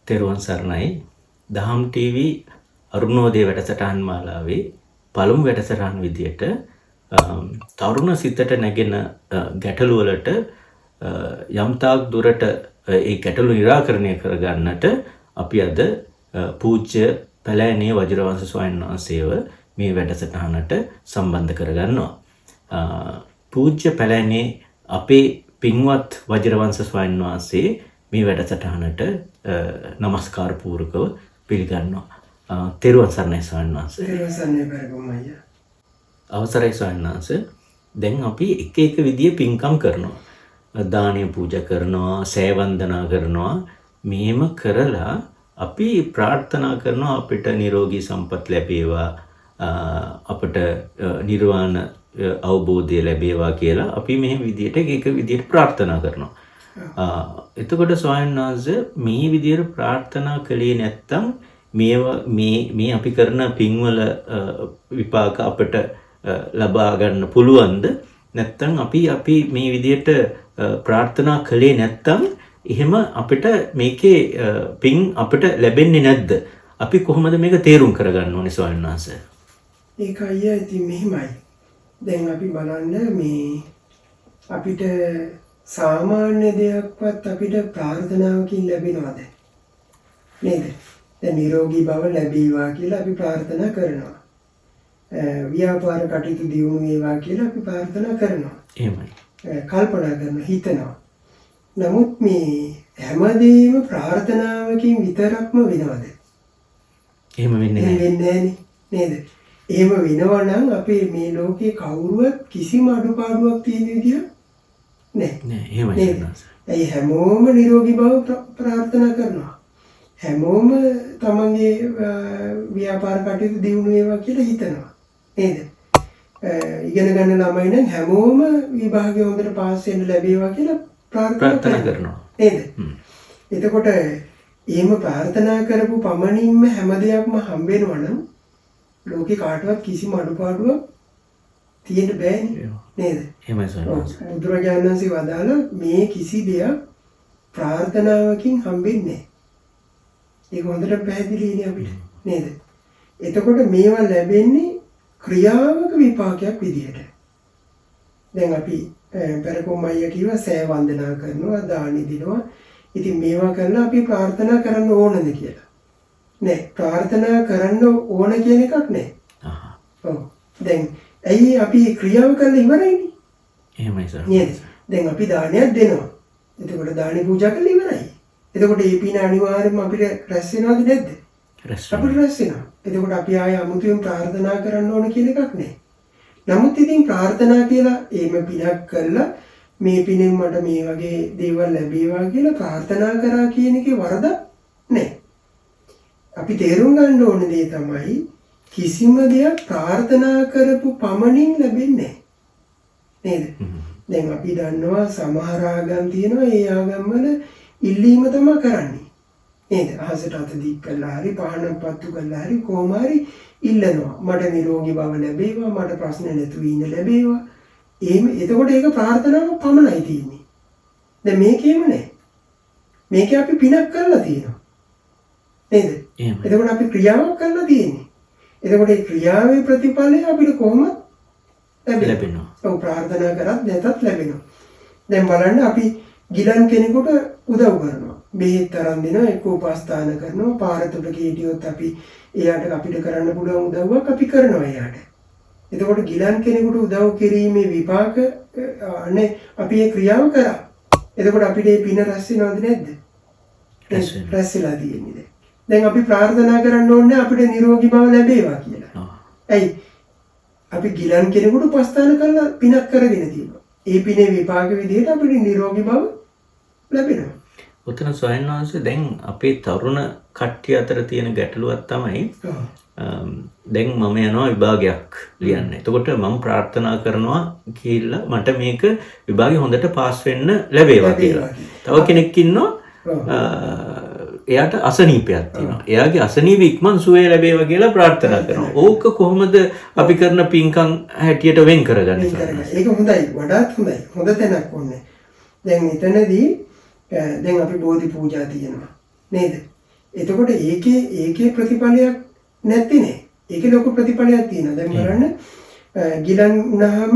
තෙරුවන් සරණයි. දහම් ටීවී අරුණෝදය වැඩසටහන් මාලාවේ පළමු වැඩසටහන් විදියට තරුණ සිතට නැගෙන ගැටලු වලට යම් තාක් දුරට ඒ ගැටලු නිරාකරණය කරගන්නට අපි අද පූජ්‍ය පැලෑනේ වජිරවංශ ස්වාමීන් වහන්සේව මේ වැඩසටහනට සම්බන්ධ කරගන්නවා. පූජ්‍ය පැලෑනේ අපේ පින්වත් වජිරවංශ ස්වාමීන් වහන්සේ මේ වැඩසටහනට නමස්කාර පූර්වකව පිළිගන්නවා. තෙරුවන් සරණයි ස්වාමීන් වහන්සේ. තෙරුවන් සරණයි පරගොම් අයියා. අවසරයි ස්වාමීන් වහන්සේ. දැන් අපි එක එක විදිය පින්කම් කරනවා. දානය පූජා කරනවා, සෑ වන්දනා කරනවා. මෙහෙම කරලා අපි ප්‍රාර්ථනා කරනවා අපිට නිරෝගී සම්පත් ලැබේවා, අපිට නිර්වාණ අවබෝධය ලැබේවා කියලා අපි මෙහෙම විදියට එක එක විදියට ප්‍රාර්ථනා කරනවා. එතකොට ස්වාමීන් වහන්සේ මේ විදියට ප්‍රාර්ථනා කළේ නැත්තම් මේවා මේ මේ අපි කරන පින්වල විපාක අපිට ලබා ගන්න පුළුවන්ද? නැත්තම් අපි අපි මේ විදියට ප්‍රාර්ථනා කළේ නැත්තම් එහෙම අපිට මේකේ පින් අපිට ලැබෙන්නේ නැද්ද? අපි කොහොමද මේක තේරුම් කරගන්න ඕනේ ස්වාමීන් වහන්සේ? ඒක අයියා ඉතින් මෙහිමයි. දැන් අපි බලන්න මේ අපිට සාමාන්‍ය දෙයක්වත් අපිට ප්‍රාර්ථනාවකින් ලැබෙනවද? නේද? දැන් නිරෝගී බව ලැබේවා කියලා අපි ප්‍රාර්ථනා කරනවා. ව්‍යාපාර කටයුතු දියුණු වේවා කියලා අපි ප්‍රාර්ථනා කරනවා. එහෙමයි. කල්පනා කරනවා, හිතනවා. නමුත් මේ හැමදේම ප්‍රාර්ථනාවකින් විතරක්ම වෙනවද? එහෙම වෙන්නේ නැහැ. වෙන්නේ නැහැ නේද? එහෙම වෙනවා නම් අපේ මේ ලෝකේ කවුරුවත් කිසිම අඩුපාඩුවක් තියෙන විදිය නෑ. නෑ, එහෙමයි. ඇයි හැමෝම නිරෝගී බව ප්‍රාර්ථනා කරනවා. හැමෝම තමන්ගේ ව්‍යාපාර කටයුතු දියුණු වේවා කියලා හිතනවා. නේද? ඉගෙන ගන්න ළමයි නම් හැමෝම විභාගය හොඳට පාස් වෙන්න ලැබේවා කියලා ප්‍රාර්ථනා කරනවා. නේද? එතකොට එහෙම ප්‍රාර්ථනා කරපු පමණින්ම හැම දෙයක්ම හම්බ වෙනවා නම් ලෝකේ කාටවත් කිසිම අඩුපාඩුවක් තියෙන්න බෑනේ. නේද? එහෙමයි සර්. බුදුරජාණන් වහන්සේ වදාළ මේ කිසි දෙයක් ප්‍රාර්ථනාවකින් හම්බෙන්නේ නැහැ. ඒක හොඳට පැහැදිලිනේ අපිට. නේද? එතකොට මේවා ලැබෙන්නේ ක්‍රියාවක විපාකයක් විදිහට. දැන් අපි පෙරකොම් අයියා කිව්වා සෑ වන්දනා කරනවා, දානි දෙනවා. ඉතින් මේවා කරලා අපි ප්‍රාර්ථනා කරන්න ඕනද කියලා. නෑ, ප්‍රාර්ථනා කරන්න ඕන කියන එකක් නෑ. ඔව්. දැන් ඇයි අපි ක්‍රියාව කරලා ඉවරයිනේ. එහෙමයි සර්. නේද? දැන් අපි දානයක් දෙනවා. එතකොට දානි පූජා කරලා ඉවරයි. එතකොට මේ පින අනිවාර්යයෙන්ම අපිට රැස් වෙනවද නැද්ද? අපිට රැස් වෙනවා. එතකොට අපි ආයේ අමුතුවෙන් ප්‍රාර්ථනා කරන්න ඕන කියන එකක් නෑ. නමුත් ඉතින් ප්‍රාර්ථනා කියලා එහෙම පිනක් කරලා මේ පිනෙන් මට මේ වගේ දේවල් ලැබේවා කියලා ප්‍රාර්ථනා කරා කියන එකේ වරදක් නෑ. අපි තේරුම් ගන්න ඕන දේ තමයි කිසිම දෙයක් ප්‍රාර්ථනා කරපු පමණින් ලැබෙන්නේ නෑ. නේද? දැන් අපි දන්නවා සමහර ආගම් තියෙනවා, ඒ ආගම් වල ඉල්ලීම තමයි කරන්නේ. නේද? අහසට අත දික් කරලා හරි පහනක් පත්තු කරලා හරි කොහොම හරි ඉල්ලනවා. මට නිරෝගී බව ලැබේවා, මට ප්‍රශ්න නැතුව ඉන්න ලැබේවා. එහෙම එතකොට ඒක ප්‍රාර්ථනාවක් පමණයි තියෙන්නේ. දැන් මේකේම නෑ. මේකේ අපි පිනක් කරලා තියෙනවා. නේද? එතකොට අපි ක්‍රියාවක් කරලා තියෙන්නේ. එතකොට ඒ ක්‍රියාවේ ප්‍රතිඵලය අපිට කොහොමද ලැබෙනවා? ඔව්, ප්‍රාර්ථනා කරත් නැතත් ලැබෙනවා. දැන් බලන්න අපි ගිලන් කෙනෙකුට උදව් කරනවා. බෙහෙත් අරන් දෙනවා, එක්ක උපස්ථාන කරනවා, පාර තුඩක හිටියොත් අපි එයාට අපිට කරන්න පුළුවන් උදව්වක් අපි කරනවා එයාට. එතකොට ගිලන් කෙනෙකුට උදව් කිරීමේ විපාක අනේ අපි ඒ ක්‍රියාව කරා. එතකොට අපිට ඒ පින රැස් වෙනවද නැද්ද? රැස් වෙලා තියෙන්නේ දැන්. දැන් අපි ප්‍රාර්ථනා කරන්න ඕනේ අපිට නිරෝගී බව ලැබේවා කියලා. ඇයි? අපි ගිලන් කෙනෙකුට උපස්ථාන කරලා පිනක් කරගෙන තියෙනවා. ඒ පිනේ විපාක විදිහට අපිට නිරෝගී බව ලැබෙනවා. ඔතන ස්වාමීන් වහන්සේ දැන් අපේ තරුණ කට්ටිය අතර තියෙන ගැටලුවක් තමයි දැන් මම යනවා විභාගයක් ලියන්න. එතකොට මම ප්‍රාර්ථනා කරනවා කියලා මට මේක විභාගෙ හොඳට පාස් වෙන්න ලැබේවා කියලා. තව කෙනෙක් ඉන්නවා එයාට අසනීපයක් තියෙනවා. එයාගේ අසනීප ඉක්මන් සුවය ලැබේවා කියලා ප්‍රාර්ථනා කරනවා. ඕක කොහොමද අපි කරන පින්කම් හැටියට වෙන් කරගන්නේ? ඒක හොඳයි, වඩාත් හොඳයි. හොඳ තැනක් ඕනේ. දැන් එතනදී දැන් අපි බෝධි පූජා තියෙනවා නේද? එතකොට ඒකේ ඒකේ ප්‍රතිඵලයක් නැත්තේ නෑ. ඒකේ ලොකු ප්‍රතිඵලයක් තියෙනවා. දැන් බලන්න ගිලන් වුණාම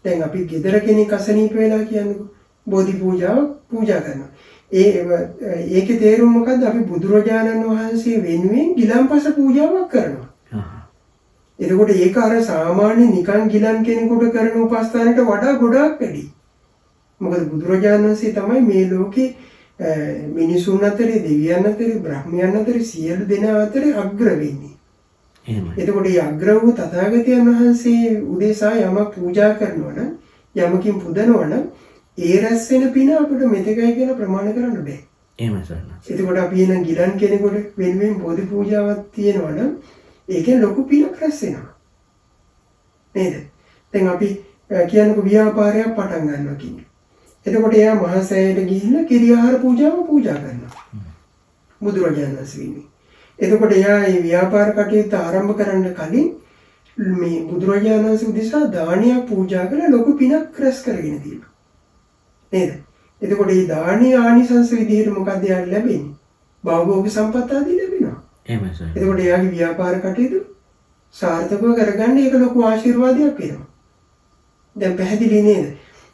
දැන් අපි ගෙදර කෙනෙක් අසනීප වෙලා කියන්නකෝ. බෝධි පූජාව පූජා කරනවා. ඒකේ තේරුම මොකද්ද? අපි බුදුරජාණන් වහන්සේ වෙනුවෙන් ගිලන්පස පූජාවක් කරනවා. එතකොට ඒක අර සාමාන්‍ය නිකන් ගිලන් කෙනෙකුට කරන උපස්ථානයට වඩා ගොඩාක් වැඩි. මොකද බුදුරජාණන් වහන්සේ තමයි මේ ලෝකේ මිනිසුන් අතරේ, දෙවියන් අතරේ, බ්‍රහ්මයන් අතරේ සියලු දෙනා අතරේ අග්‍ර වෙන්නේ. එහෙමයි. එතකොට මේ අග්‍ර වූ තථාගතයන් වහන්සේ උදෙසා යමක් පූජා කරනවා නම්, යමකින් පුදනවා නම්, ඒ රැස් වෙන පින අපිට මෙතකයි කියලා ප්‍රමාණ කරන්න බෑ. එහෙමයි සර්. එතකොට අපි එනම් ගිලන් කෙනෙකුට වෙනුවෙන් බෝධි පූජාවක් තියෙනවා නම් ඒකෙන් ලොකු පිනක් රැස් වෙනවා. නේද? දැන් අපි කියන්නකො ව්‍යාපාරයක් පටන් ගන්නවා කියන්නේ. එතකොට එයා මහා සෑයට ගිහිල්ලා කිරියාහාර පූජාව පූජා කරනවා. බුදුරජාණන් වහන්සේ වෙනුවෙන්. එතකොට එයා මේ ව්‍යාපාර කටයුත්ත ආරම්භ කරන්න කලින් මේ බුදුරජාණන් වහන්සේ උදෙසා දානයක් පූජා කරලා ලොකු පිනක් රැස් කරගෙන තියෙනවා. නේද? එතකොට මේ දානීය ආනිසංස විදිහට මොකද්ද එයාට ලැබෙන්නේ? භවභෝග සම්පත් ආදී ලැබෙනවා. එහෙමයි සර්. එතකොට එයාගේ ව්‍යාපාර කටයුතු සාර්ථකව කරගන්න ඒක ලොකු ආශිර්වාදයක් වෙනවා. දැන් පැහැදිලි නේද?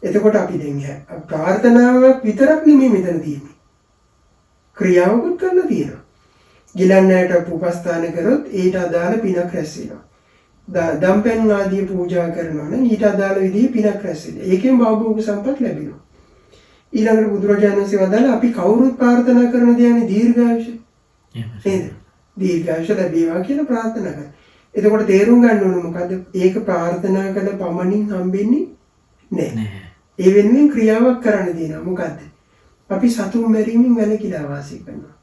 එතකොට අපි දැන් ප්‍රාර්ථනාවක් විතරක් නෙමෙයි මෙතන තියෙන්නේ. ක්‍රියාවකුත් කරලා තියෙනවා. ගිලන් අයට උපස්ථාන කරොත් ඊට අදාළ පිනක් රැස් වෙනවා. දම්පැන් ආදී පූජා කරනවා නම් ඊට අදාළ විදිහේ පිනක් රැස් වෙනවා. ඒකෙන් භවභෝග සම්පත් ලැබෙනවා. ඊළඟට බුදුරජාණන් වහන්සේ වදාළ අපි කවුරුත් ප්‍රාර්ථනා කරන දෙයනේ දීර්ඝායුෂ. නේද? දීර්ඝායුෂ ලැබේවා කියලා ප්‍රාර්ථනා කරනවා. එතකොට තේරුම් ගන්න ඕන මොකද්ද? ඒක ප්‍රාර්ථනා කළ පමණින් හම්බෙන්නේ නෑ. ඒ වෙනුවෙන් ක්‍රියාවක් කරන්න තියෙනවා. මොකද්ද? අපි සතුන් මැරීමෙන් වැළකීලා වාසය කරනවා.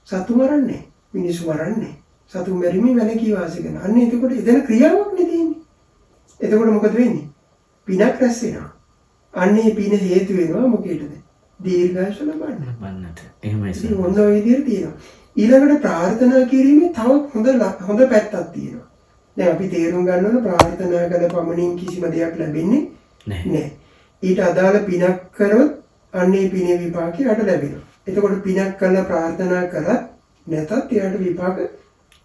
සතු මරන්නේ, මිනිස්සු මරන්නේ. සතුන් මැරීමෙන් වැළකී වාසය කරනවා. අන්න එතකොට එතන ක්‍රියාවක් නේ තියෙන්නේ. එතකොට මොකද වෙන්නේ? පිනක් රැස් වෙනවා. අන්න ඒ පින හේතු වෙනවා මොකේද? දීර්ඝායුෂ ලබන්න. ලබන්නට. එහෙමයි සර්. ඉතින් ඔන්න ඔය විදිහට තියෙනවා. ඊළඟට ප්‍රාර්ථනා කිරීමේ තව හොඳ පැත්තක් තියෙනවා. දැන් අපි තේරුම් ගන්න ඕන ප්‍රාර්ථනා කළ පමණින් කිසිම දෙයක් ලැබෙන්නේ නැහැ. ඊට අදාළ පිනක් කරොත් අන්න ඒ පිනේ විපාකය යට ලැබෙනවා. එතකොට පිනක් කරලා ප්‍රාර්ථනා කරත් නැතත් එයාට විපාක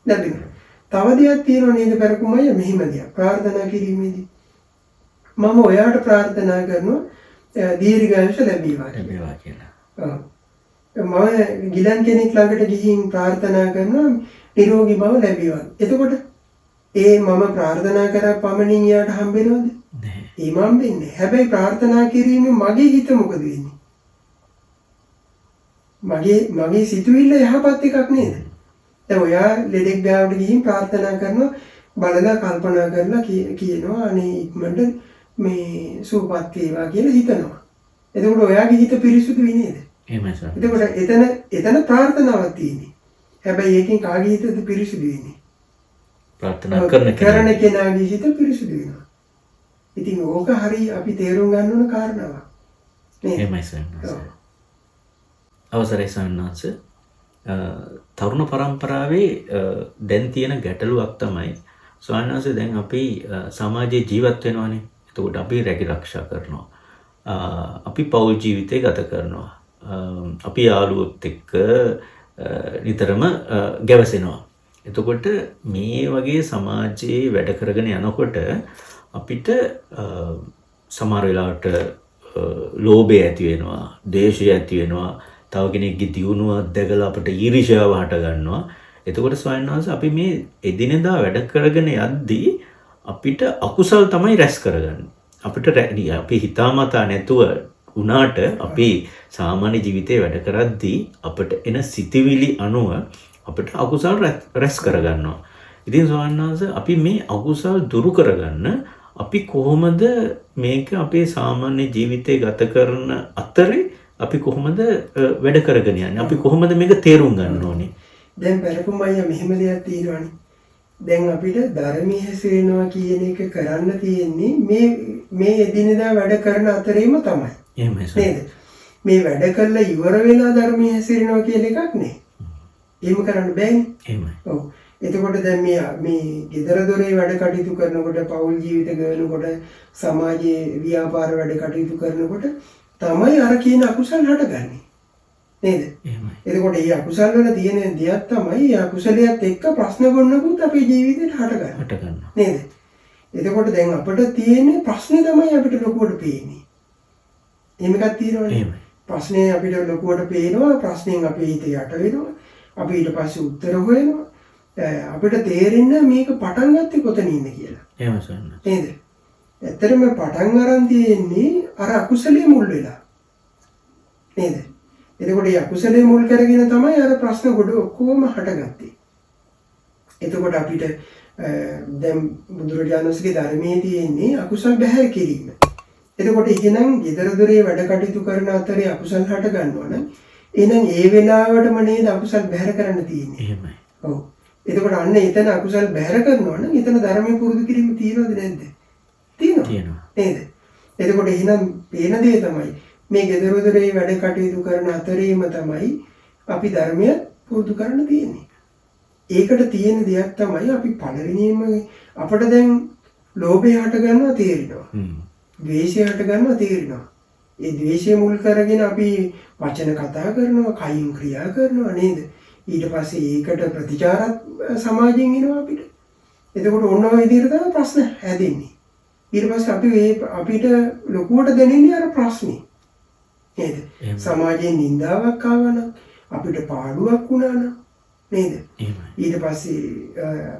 ලැබෙනවා. තව දෙයක් තියෙනවා නේද පරකුමయ్య? මෙහිම දෙයක්. ප්‍රාර්ථනා කිරීමේදී මම ඔයාට ප්‍රාර්ථනා කරනවා දීර්ඝායුෂ ලැබේවා ලැබේවා කියලා. ඔව්. මම ගිලන් කෙනෙක් ළඟට ගිහින් ප්‍රාර්ථනා කරනවා නිරෝගී බව ලැබේවා. එතකොට ඒ මම ප්‍රාර්ථනා කරා පමණින් එයාට හම්බ වෙනවද? නෑ. ඒ මම වෙන්නේ. හැබැයි ප්‍රාර්ථනා කිරීමෙන් මගේ හිත මොකද වෙන්නේ? මගේ සිතුවිල්ල යහපත් එකක් නේද? දැන් ඔයා ලෙඩෙක් ගාවට ගිහින් ප්‍රාර්ථනා කරනවා බලලා කල්පනා කරලා කියනවා අනේ ඉක්මනට මේ සුවපත් වේවා කියලා හිතනවා. එතකොට ඔයාගේ හිත පිරිසුදුයි නේද? එහෙමයි සර්. එතකොට එතන ප්‍රාර්ථනාවක් තියෙන්නේ. හැබැයි ඒකෙන් කාගේ හිතද පිරිසුදු වෙන්නේ? ප්‍රාර්ථනා කරන කෙනාගේ හිත පිරිසුදු වෙනවා. ඉතින් ඕක හරි අපි තේරුම් ගන්න ඕන කාරණාවක්. නේද? එහෙමයි සර්. අවසරයි සන්නාස. තරුණ පරම්පරාවේ දැන් තියෙන ගැටලුවක් තමයි ස්වාමීන් වහන්සේ දැන් අපි සමාජයේ ජීවත් වෙනවානේ. එතකොට අපි රැකී රක්ෂා කරනවා. අපි පෞල් ජීවිතය ගත කරනවා. අපි යාළුවොත් එක්ක නිතරම ගැවසෙනවා. එතකොට මේ වගේ සමාජයේ වැඩ කරගෙන යනකොට අපිට සමහර වෙලාවට ලෝභය ඇති වෙනවා, ද්වේෂය ඇති වෙනවා, තව කෙනෙක්ගේ දියුණුව දැකලා අපිට ඊර්ෂ්‍යාව හට ගන්නවා. එතකොට ස්වාමීන් වහන්සේ අපි මේ එදිනෙදා වැඩ කරගෙන යද්දී අපිට අකුසල් තමයි රැස් කරගන්නේ. අපිට අපි හිතාමතා නැතුව වුණාට අපි සාමාන්‍ය ජීවිතේ වැඩ කරද්දී අපිට එන සිතිවිලි අනුව අපිට අකුසල් රැස් කරගන්නවා. ඉතින් ස්වාමීන් වහන්සේ අපි මේ අකුසල් දුරු කරගන්න අපි කොහොමද මේක අපේ සාමාන්‍ය ජීවිතේ ගත කරන අතරේ අපි කොහොමද වැඩ කරගෙන යන්නේ? අපි කොහොමද මේක තේරුම් ගන්න ඕනේ? දැන් පෙරකුම් අයියා මෙහෙම දෙයක් තියෙනවානේ. දැන් අපිට ධර්මයේ හැසිරෙනවා කියන එක කරන්න තියෙන්නේ මේ මේ එදිනෙදා වැඩ කරන අතරේම තමයි. එහෙමයි සර්. නේද? මේ වැඩ කරලා ඉවර වෙලා ධර්මයේ හැසිරෙනවා කියලා එකක් නෑ. එහෙම කරන්න බෑනේ. එහෙමයි. ඔව්. එතකොට දැන් මේ මේ ගෙදර දොරේ වැඩ කටයුතු කරනකොට, පෞල් ජීවිත ගෙවනකොට, සමාජයේ ව්‍යාපාර වැඩ කටයුතු කරනකොට තමයි අර කියන අකුසල් හටගන්නේ. නේද? එහෙමයි. එතකොට මේ අකුසල් වල තියෙන දෙයක් තමයි මේ අකුසලයට එක්ක ප්‍රශ්න ගොන්නකුත් අපේ ජීවිතේට හට ගන්නවා. නේද? එතකොට දැන් අපිට තියෙන ප්‍රශ්නේ තමයි අපිට ලොකුවට පේන්නේ. එහෙම එකක් තියෙනවනේ. එහෙමයි. ප්‍රශ්නේ අපිට ලොකුවට පේනවා, ප්‍රශ්නෙන් අපේ හිත යට වෙනවා. අපි ඊට පස්සේ උත්තර හොයනවා. අපිට තේරෙන්නේ මේක පටන් ගත්තේ කොතනින්ද කියලා. එහෙම සන්න. නේද? ඇත්තටම පටන් අරන් තියෙන්නේ අර අකුසලයේ මුල් වෙලා. නේද? එතකොට මේ අකුසලයේ මුල් කරගෙන තමයි අර ප්‍රශ්න ගොඩ ඔක්කොම හටගත්තේ. එතකොට අපිට දැන් බුදුරජාණන් වහන්සේගේ ධර්මයේ තියෙන්නේ අකුසල් බැහැර කිරීම. එතකොට එහෙනම් ගෙදර දොරේ වැඩ කටයුතු කරන අතරේ අකුසල් හට ගන්නවා නම් එහෙනම් ඒ වෙලාවටම නේද අකුසල් බැහැර කරන්න තියෙන්නේ. එහෙමයි. ඔව්. එතකොට අන්න එතන අකුසල් බැහැර කරනවා නම් එතන ධර්මයේ පුරුදු කිරීම තියෙනවද නැද්ද? තියෙනවා. නේද? එතකොට එහෙනම් පේන දේ තමයි මේ ගෙදර දොරේ වැඩ කටයුතු කරන අතරේම තමයි අපි ධර්මය පුරුදු කරන්න තියෙන්නේ. ඒකට තියෙන දෙයක් තමයි අපි පළවෙනියෙන්ම අපට දැන් ලෝභය හට ගන්නවා තේරෙනවා. ද්වේෂය හට ගන්නවා තේරෙනවා. ඒ ද්වේෂය මුල් කරගෙන අපි වචන කතා කරනවා, කයින් ක්‍රියා කරනවා නේද? ඊට පස්සේ ඒකට ප්‍රතිචාරත් සමාජයෙන් එනවා අපිට. එතකොට ඔන්න ඔය විදිහට තමයි ප්‍රශ්න හැදෙන්නේ. ඊට පස්සේ අපි මේ අපිට ලොකුවට දැනෙන්නේ අර ප්‍රශ්නේ. නේද? සමාජයෙන් නින්දාවක් ආවා නම්, අපිට පාඩුවක් වුණා නම් නේද? ඊට පස්සේ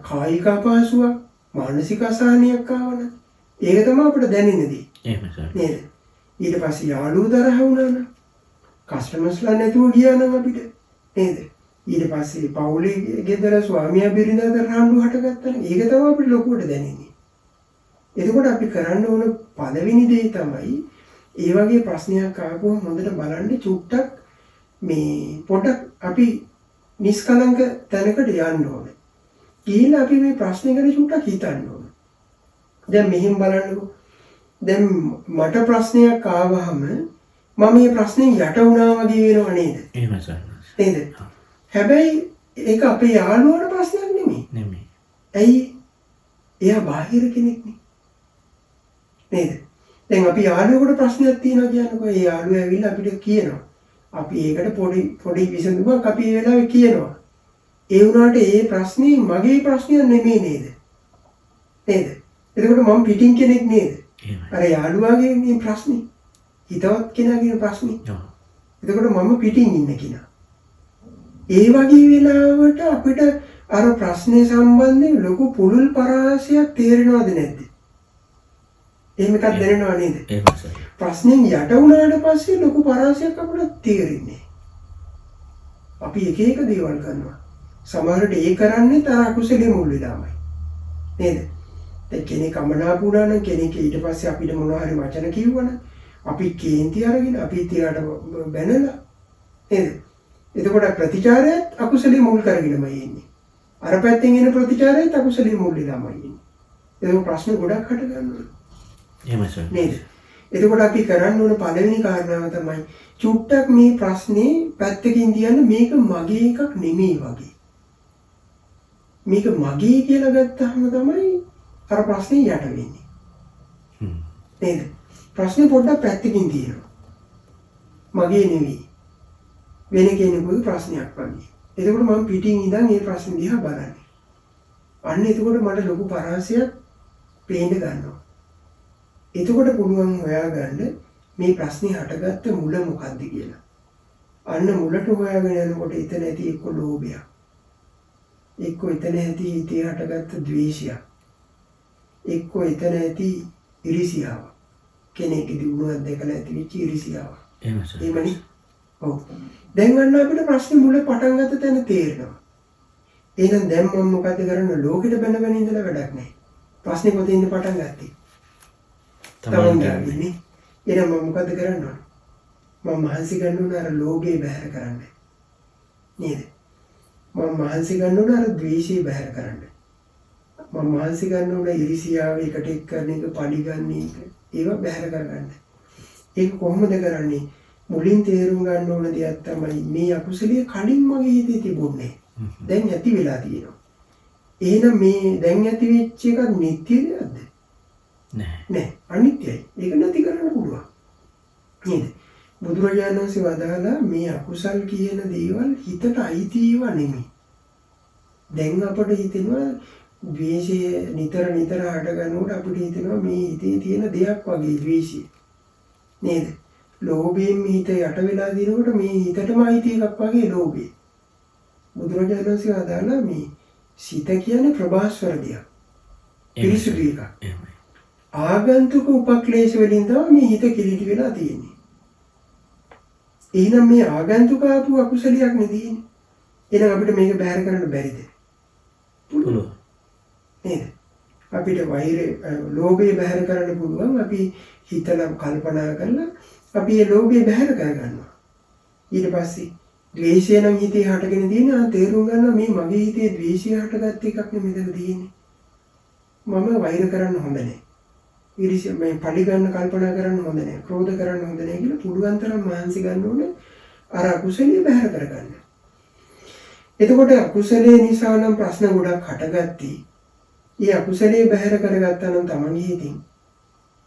කායික අපහසුවක්, මානසික අසහනයක් ආවා නම් ඒක තමයි අපිට දැනෙන දේ. එහෙමයි සර්. නේද? ඊට පස්සේ යාළුවෝ තරහ වුණා නම්, කස්ටමර්ස්ලා නැතුව ගියා නම් අපිට නේද? ඊට පස්සේ පවුලේ ගෙදර ස්වාමියා බිරිඳ අතර රණ්ඩු හටගත්තා නම් ඒක තමයි අපිට ලොකුවට දැනෙන්නේ. එතකොට අපි කරන්න ඕන පළවෙනි දේ තමයි ඒ වගේ ප්‍රශ්නයක් ආවොත් හොඳට බලන්න චුට්ටක් මේ පොඩක් අපි නිස්කලංක තැනකට යන්න ඕනේ. ගිහිල්ලා අපි මේ ප්‍රශ්නේ ගැන චුට්ටක් හිතන්න ඕනේ. දැන් මෙහෙම බලන්නකෝ. දැන් මට ප්‍රශ්නයක් ආවහම මම මේ ප්‍රශ්نين යට වුණා වගේ වෙනව නේද? එහෙමයි සර්. නේද? හැබැයි ඒක අපේ යාළුවාට ප්‍රශ්නයක් නෙමෙයි. නෙමෙයි. ඇයි? එයා බාහිර කෙනෙක් නේ. නේද? දැන් අපි යාළුවෙකුට ප්‍රශ්නයක් තියෙනවා කියන්නකෝ. ඒ යාළුවා ඇවිල්ලා අපිට කියනවා. අපි ඒකට පොඩි පොඩි විසඳුමක් අපි ඒ වෙලාවේ කියනවා. ඒ වුණාට ඒ ප්‍රශ්නේ මගේ ප්‍රශ්නයක් නෙමෙයි නේද? නේද? එතකොට මම පිටින් කෙනෙක් නේද? අර යාළුවාගේ මේ ප්‍රශ්නේ. හිතවත් කෙනාගේ ප්‍රශ්නේ. එතකොට මම පිටින් ඉන්න කෙනා. ඒ වගේ වෙලාවට අපිට අර ප්‍රශ්නේ සම්බන්ධයෙන් ලොකු පුළුල් පරාසයක් තේරෙනවද නැද්ද? එහෙම එකක් දැනෙනව නේද? එහෙමයි. ප්‍රශ්نين යට වුණාට පස්සේ ලොකු පරාසයක් අපිට තේරෙන්නේ. අපි එක එක දේවල් කරනවා. සමහරවිට ඒ කරන්නේ තර අකුසලයේ මුල් වෙලාමයි. නේද? දැන් කෙනෙක් අමනාප වුණා නම් කෙනෙක් ඊට පස්සේ අපිට මොනවා හරි වචන කිව්වනම් අපි කේන්ති අරගෙන අපි තියාට බැනලා නේද? එතකොට ප්‍රතිචාරයත් අකුසලයේ මුල් කරගෙනමයි එන්නේ. අර පැත්තෙන් එන ප්‍රතිචාරයත් අකුසලයේ මුල් වෙලාමයි එන්නේ. ඒක ප්‍රශ්න ගොඩක් හට ගන්නවා. එහෙමයි සර්. නේද? එතකොට අපි කරන්න ඕන පළවෙනි කාරණාව තමයි චුට්ටක් මේ ප්‍රශ්නේ පැත්තකින් තියන්න, මේක මගේ එකක් නෙමෙයි වගේ. මේක මගේ කියලා ගත්තාම තමයි අර ප්‍රශ්නේ යට වෙන්නේ. නේද? ප්‍රශ්නේ පොඩ්ඩක් පැත්තකින් තියෙනවා. මගේ නෙවෙයි. වෙන කෙනෙකුගේ ප්‍රශ්නයක් වගේ. එතකොට මම පිටින් ඉඳන් මේ ප්‍රශ්න දිහා බලන්නේ. අන්න එතකොට මට ලොකු පරාසයක් පේන්න ගන්නවා. එතකොට පුළුවන් හොයාගන්න මේ ප්‍රශ්නේ හටගත්ත මුල මොකද්ද කියලා. අන්න මුලට හොයාගෙන යනකොට එතන ඇති එක්ක ලෝභයක්, එක්ක එතන ඇති හිතේ හටගත්ත ද්වේෂයක්, එක්ක එතන ඇති ඉරිසියාවක්, කෙනෙක්ගේ දියුණුවක් දැකලා ඇති වෙච්ච ඉරිසියාවක්. එහෙමනේ. ඔව්. දැන් අන්න අපිට ප්‍රශ්නේ මුල පටන් ගත්ත තැන තේරෙනවා. එහෙනම් දැන් මම මොකද්ද කරන්න? ලෝකෙට බැන බැන ඉඳලා වැඩක් නැහැ. ප්‍රශ්නේ කොතනින්ද පටන් ගත්තේ? තමන් ගාවින්නේ. එහෙනම් මම මොකද්ද කරන්න ඕන? මම මහන්සි ගන්න ඕන අර ලෝභය බැහැර කරන්න. නේද? මම මහන්සි ගන්න ඕන අර ද්වේෂය බැහැර කරන්න. මම මහන්සි ගන්න ඕන ඉරිසියාව එකට එක් කරන එක, පලි ගන්න එක, ඒවා බැහැර කරගන්න. ඒක කොහොමද කරන්නේ? මුලින් තේරුම් ගන්න ඕන දෙයක් තමයි මේ අකුසලයේ කලින් මගේ හිතේ තිබුණේ. දැන් ඇති වෙලා තියෙනවා. එහෙනම් මේ දැන් ඇති වෙච්ච එකක් නිට්ටය දෙයක්ද? නෑ. නෑ, අනිත්‍යයි. ඒක නැති කරන්න පුළුවන්. නේද? බුදුරජාණන් වහන්සේ වදාලා මේ අකුසල් කියන දේවල් හිතට අයිති ඒවා නෙමෙයි. දැන් අපට හිතෙනවා ද්වේෂය නිතර නිතර හට ගන්නකොට අපිට හිතෙනවා මේ හිතේ තියෙන දෙයක් වගේ ද්වේෂය. නේද? ලෝභයෙන් හිත යට වෙලා දිනකොට මේ හිතටම අයිති එකක් වගේ ලෝභය. බුදුරජාණන් වහන්සේ වදාලා මේ සිත කියන්නේ ප්‍රභාස්වර දෙයක්. පිරිසුදු එකක්. ආගන්තුක උපක්ලේශ වලින් තමයි මේ හිත කිලිටි වෙලා තියෙන්නේ. එහෙනම් මේ ආගන්තුක ආපු අකුසලියක් නේ තියෙන්නේ. එහෙනම් අපිට මේක බැහැර කරන්න බැරිද? පුළුවන්. නේද? අපිට වෛරය ලෝභය බැහැර කරන්න පුළුවන්. අපි හිතලා කල්පනා කරලා අපි මේ ලෝභය බැහැර කරගන්නවා. ඊට පස්සේ ද්වේෂය නම් හිතේ හටගෙන තියෙන ආ තේරුම් ගන්නවා මේ මගේ හිතේ ද්වේෂය හටගත්ත එකක් නෙමෙයි මෙතන තියෙන්නේ. මම වෛර කරන්න හොඳ නෑ. ඊර්ෂ්‍යා මේ පලි ගන්න කල්පනා කරන්න හොඳ නෑ. ක්‍රෝධ කරන්න හොඳ නෑ කියලා පුළුවන් තරම් මහන්සි ගන්න ඕනේ අර අකුසලිය බැහැර කරගන්න. එතකොට අකුසලයේ නිසා නම් ප්‍රශ්න ගොඩක් හටගත්තී. ඒ අකුසලයේ බැහැර කරගත්තා නම් තමන්ගේ හිතින්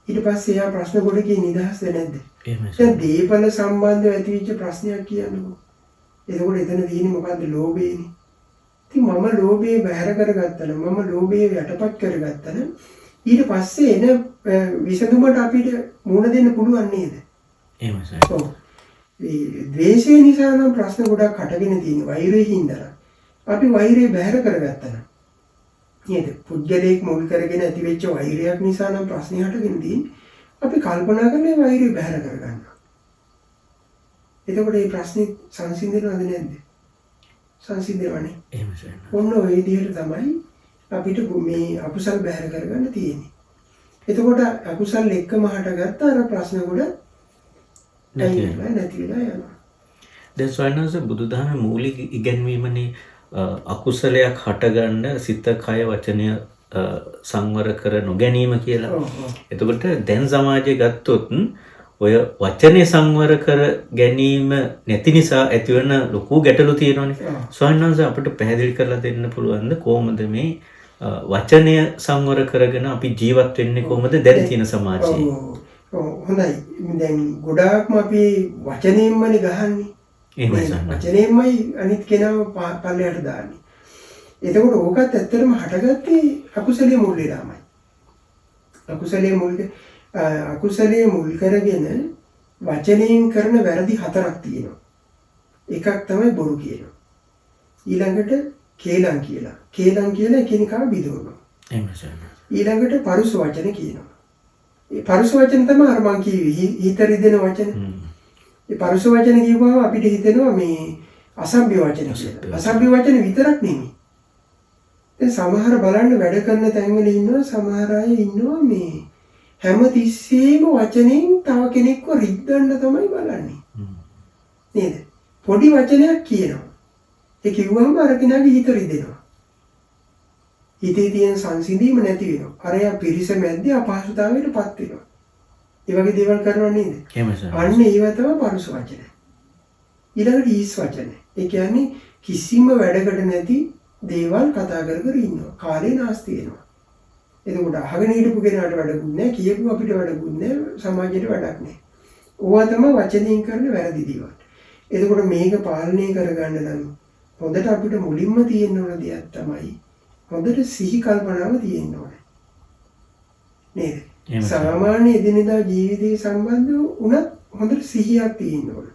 ඊට පස්සේ එයා ප්‍රශ්න ගොඩකින් නිදහස්ද නැද්ද? එහෙමයි. දැන් දීපල සම්බන්ධව ඇතිවෙච්ච ප්‍රශ්නයක් කියන්නකෝ. එතකොට එතන තියෙන්නේ මොකද්ද? ලෝභයනේ. ඉතින් මම ලෝභය බැහැර කරගත්තා නම් මම ලෝභය යටපත් කරගත්තා නම් ඊට පස්සේ එන විසඳුමට අපිට මුහුණ දෙන්න පුළුවන් නේද? එහෙමයි සර්. ඔව්. මේ ද්වේෂය නිසා නම් ප්‍රශ්න ගොඩක් හටගෙන තියෙන වෛරය හින්දා. අපි වෛරය බැහැර කරගත්තා නම් නේද? පුද්ගලයෙක් මුල් කරගෙන ඇතිවෙච්ච වෛරයක් නිසා නම් ප්‍රශ්නේ හටගෙන තියෙන්නේ. අපි කල්පනා කරලා ඒ වෛරය බැහැර කරගන්නවා. එතකොට මේ ප්‍රශ්නේ සංසිඳනවද නැද්ද? සංසිඳනවනේ. එහෙමයි සර්. ඔන්න ඔය විදිහට තමයි අපිට මේ අකුසල් බැහැර කරගන්න තියෙන්නේ. එතකොට අකුසල් එක්කම හටගත්ත අර ප්‍රශ්න ගොඩ නැති වෙනවා. නැති වෙලා යනවා. දැන් ස්වාමීන් වහන්සේ බුදුදහමේ මූලික ඉගැන්වීමනේ අකුසලයක් හටගන්න සිත කය වචනය සංවර කර නොගැනීම කියලා. එතකොට දැන් සමාජය ගත්තොත් ඔය වචනේ සංවර කර ගැනීම නැති නිසා ඇතිවන ලොකු ගැටලු තියෙනවනේ. ස්වාමීන් වහන්සේ අපිට පැහැදිලි කරලා දෙන්න පුළුවන්ද කොහොමද මේ වචනය සංවර කරගෙන අපි ජීවත් වෙන්නේ කොහොමද දැන් තියෙන සමාජයේ? ඔව් හොඳයි. දැන් ගොඩාක්ම අපි වචනයෙන්මනේ ගහන්නේ. එහෙමයි සර්. වචනයෙන්මයි අනිත් කෙනාව පල්ලයට දාන්නේ. එතකොට ඕකත් ඇත්තටම හටගත්තේ අකුසලයේ මුල් වෙලාමයි. අකුසලයේ මුල් කරගෙන වචනයෙන් කරන වැරදි හතරක් තියෙනවා. එකක් තමයි බොරු කියනවා. ඊළඟට කේලම් කියලා. කේලම් කියලා එකිනෙකා බිඳවනවා. එහෙමයි සර්. ඊළඟට පරුස වචන කියනවා. ඒ පරුස වචන තමයි අර මං කිව්වේ හිත රිදෙන වචන. ඒ පරුස වචන කියපුවම අපිට හිතෙනවා මේ අසභ්‍ය වචන කියලා. අසභ්‍ය වචන විතරක් නෙමෙයි. දැන් සමහර බලන්න වැඩ කරන තැන්වල ඉන්නවා සමහර අය ඉන්නවා මේ හැම තිස්සෙම වචනෙන් තව කෙනෙක්ව රිද්දන්න තමයි බලන්නේ. නේද? පොඩි වචනයක් කියනවා. ඒ කිව්වහම අර කෙනාගේ හිත රිදෙනවා. හිතේ තියෙන සංසිඳීම නැති වෙනවා. අර යා පිරිස මැද්දේ අපහසුතාවයට පත් වෙනවා. ඒ වගේ දේවල් කරනවා නේද? එහෙමයි සර්. අන්න ඒවා තමයි පරුස වචන. ඊළඟට ඊස් වචන. ඒ කියන්නේ කිසිම වැඩකට නැති දේවල් කතා කර කර ඉන්නවා. කාලේ නාස්ති වෙනවා. එතකොට අහගෙන හිටපු කෙනාට වැඩකුත් නැහැ, කියපු අපිට වැඩකුත් නැහැ, සමාජයට වැඩක් නැහැ. ඕවා තමයි වචනයෙන් කරන වැරදි දේවල්. එතකොට මේක පාලනය කරගන්න නම් හොඳට අපිට මුලින්ම තියෙන්න ඕන දෙයක් තමයි හොඳට සිහි කල්පනාව තියෙන්න ඕනේ. නේද? සාමාන්‍ය එදිනෙදා ජීවිතයේ සම්බන්ධව වුණත් හොඳට සිහියක් තියෙන්න ඕන.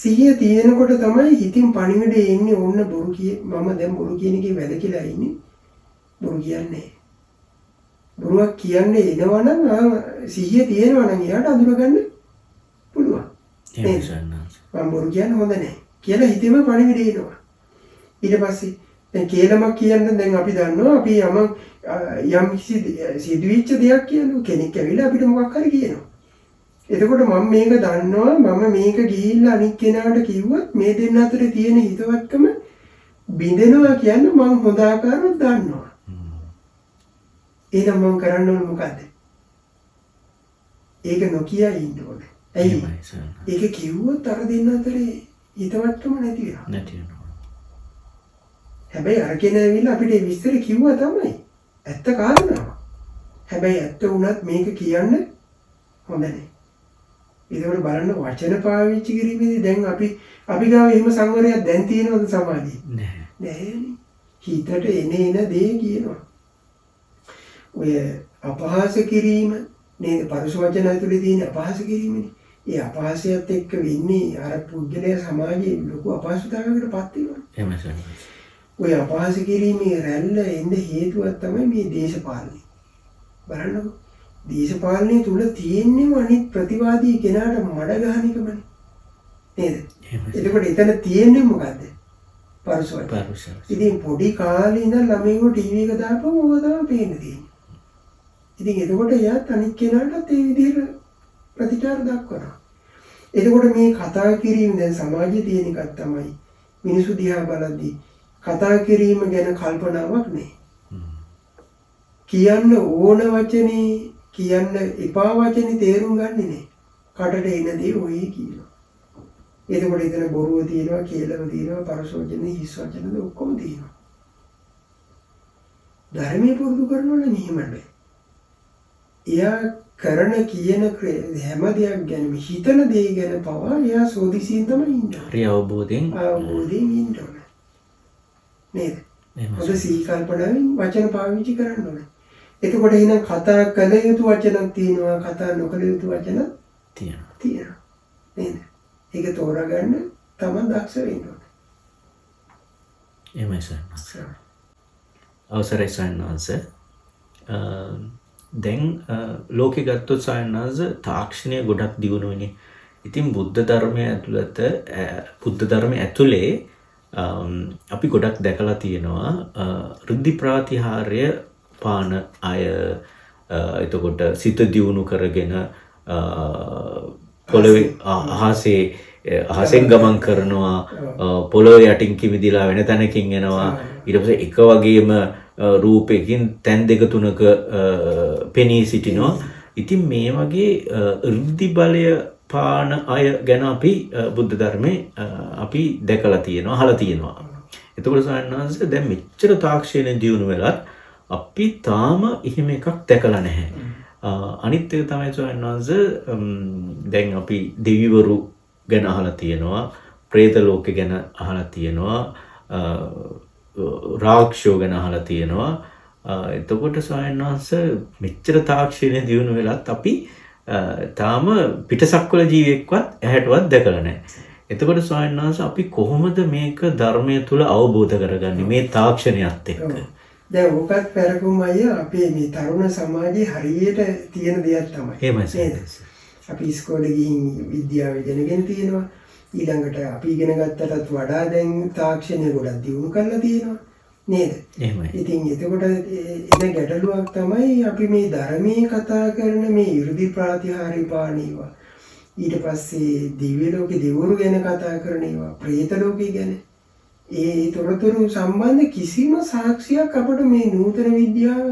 සිහිය තියෙනකොට තමයි හිතින් පණිවිඩය එන්නේ ඕන්න බොරු කිය මම දැන් බොරු කියන එකේ වැළකීලා ඉන්නේ. බොරු කියන්නේ. බොරුවක් කියන්නේ එනවනම් සිහිය තියෙනවා නම් එයාට අඳුරගන්න පුළුවන්. මම බොරු කියන්න හොඳ නැහැ කියලා හිතේම පණිවිඩය එනවා. ඊට පස්සේ දැන් කේලමක් කියන්න දැන් අපි දන්නවා අපි යම් කිසි සිදුවෙච්ච දෙයක් කියනවා කෙනෙක් ඇවිල්ලා අපිට මොකක් හරි කියනවා. එතකොට මම මේක දන්නවා මම මේක ගිහිල්ලා අනිත් කෙනාට කිව්වොත් මේ දෙන්න අතර තියෙන හිතවත්කම බිඳෙනවා කියන්නේ මං හොඳ ආකාරව දන්නවා. එහෙනම් මං කරන්න ඕනේ මොකද්ද? ඒක නොකිය ඉන්න ඕනේ. ඇයි? ඒක කිව්වොත් අර දෙන්න අතරේ හිතවත්කම නැති වෙනවා. නැති වෙනවා. හැබැයි අර කෙනා ඇවිල්ලා අපිට මේ විස්තර කිව්වා තමයි. ඇත්ත කාරණාව. හැබැයි ඇත්ත වුණත් මේක කියන්න හොඳ නෑ. ඒකවල බලන්න වචන පාවිච්චි කිරීමේදී දැන් අපි අපි ගාව එහෙම සංවරයක් දැන් තියෙනවද සමාජයේ? නෑ. නෑනේ. හිතට එන එන දේ කියනවා. ඔය අපහාස කිරීම නේද? පරුෂ වචන ඇතුලේ තියෙන අපහාස කිරීමනේ. ඒ අපහාසයත් එක්ක වෙන්නේ අර පුද්ගලයා සමාජයේ ලොකු අපහසුතාවයකට පත් වෙනවා. එහෙමයි ස්වාමීන්. ඔය අපහාස කිරීමේ රැල්ල එන්න හේතුවක් තමයි මේ දේශපාලනය. බලන්නකෝ. දේශපාලනය තුල තියෙන්නේම අනිත් ප්‍රතිවාදී කෙනාට මඩ ගහන එකමනේ. නේද? එතකොට එතන තියෙන්නේ මොකද්ද? පරුෂ වචන. ඉතින් පොඩි කාලේ ඉඳන් ළමයින්ව ටීවී එක දාපුවම ඕක තමයි පේන්න තියෙන්නේ. ඉතින් එතකොට එයාත් අනිත් කෙනාටත් ඒ විදිහට ප්‍රතිචාර දක්වනවා. එතකොට මේ කතා කිරීම දැන් සමාජයේ තියෙන එකක් තමයි මිනිස්සු දිහා බලද්දී කතා කිරීම ගැන කල්පනාවක් නෑ. කියන්න ඕන වචනේ කියන්න එපා වචනේ තේරුම් ගන්නේ නෑ. කටට එන දේ ඔය කියනවා. එතකොට එතන බොරුව තියෙනවා, කේලම තියෙනවා, පරුෂ වචන, හිස් වචනද ඔක්කොම තියෙනවා. ධර්මයේ පුරුදු කරනවා නම් එහෙම බෑ. එයා කරන කියන හැම දෙයක් ගැනම හිතන දේ ගැන පවා එයා සෝදිසියෙන් තමයි ඉන්නේ. හරි අවබෝධයෙන් අවබෝධයෙන් ඉන්න ඕනේ. නේද? හොඳ සිහි කල්පනාවෙන් වචන පාවිච්චි කරන්න ඕනේ. එතකොට එහෙනම් කතා කළ යුතු වචනක් තියෙනවා, කතා නොකළ යුතු වචන තියෙනවා. නේද? ඒක තෝරාගන්න තමන් දක්ෂ වෙන්න ඕනේ. එහෙමයි සර්. අවසරයි සයන්වංශ. දැන් ලෝකෙ ගත්තොත් සයන්වංශ තාක්ෂණය ගොඩක් දියුණු වෙන්නේ. ඉතින් බුද්ධ ධර්මය ඇතුළත බුද්ධ ධර්මය ඇතුලේ අපි ගොඩක් දැකලා තියෙනවා ඍද්ධි ප්‍රාතිහාර්ය පාන අය, එතකොට සිත දියුණු කරගෙන පොළවේ අහසෙන් ගමන් කරනවා, පොළොව යටින් කිමිදිලා වෙන තැනකින් එනවා, ඊට පස්සේ එක වගේම රූපයකින් තැන් දෙක තුනක පෙනී සිටිනවා. ඉතින් මේ වගේ ඍද්ධි බලය පාන අය ගැන අපි බුද්ධ ධර්මයේ අපි දැකලා තියෙනවා, අහලා තියෙනවා. එතකොට සායනංශ දැන් මෙච්චර තාක්ෂණය දියුණු වෙලත් අපි තාම එහෙම එකක් දැකලා නැහැ. අනිත් එක තමයි සායනංශ දැන් අපි දෙවිවරු ගැන අහලා තියෙනවා, പ്രേත ලෝකෙ ගැන අහලා තියෙනවා, රාක්ෂයෝ ගැන අහලා තියෙනවා. එතකොට සායනංශ මෙච්චර තාක්ෂණය දියුණු වෙලත් අපි තාම පිටසක්වල ජීවියෙක්වත් ඇහැටවත් දැකලා නැහැ. එතකොට ස්වාමීන් වහන්සේ අපි කොහොමද මේක ධර්මය තුල අවබෝධ කරගන්නේ මේ තාක්ෂණයත් එක්ක? දැන් ඕකත් පෙරකුම් අයියා අපේ මේ තරුණ සමාජයේ හරියට තියෙන දෙයක් තමයි. එහෙමයි. අපි ඉස්කෝලේ ගිහින් විද්‍යාව ඉගෙනගෙන තියෙනවා. ඊළඟට අපි ඉගෙන ගත්තටත් වඩා දැන් තාක්ෂණය ගොඩක් දියුණු කරලා තියෙනවා. නේද? එහෙමයි. ඉතින් එතකොට එන ගැටලුවක් තමයි අපි මේ ධර්මයේ කතා කරන මේ 이르දි ප්‍රාතිහාර්ය පාන ඒවා, ඊට පස්සේ දිව්‍ය ලෝකේ දෙවිවරු ගැන කතා කරන ඒවා, പ്രേත ලෝකේ ගැන ඒ තොරතුරු සම්බන්ධ කිසිම සාක්ෂියක් අපට මේ නූතන විද්‍යාව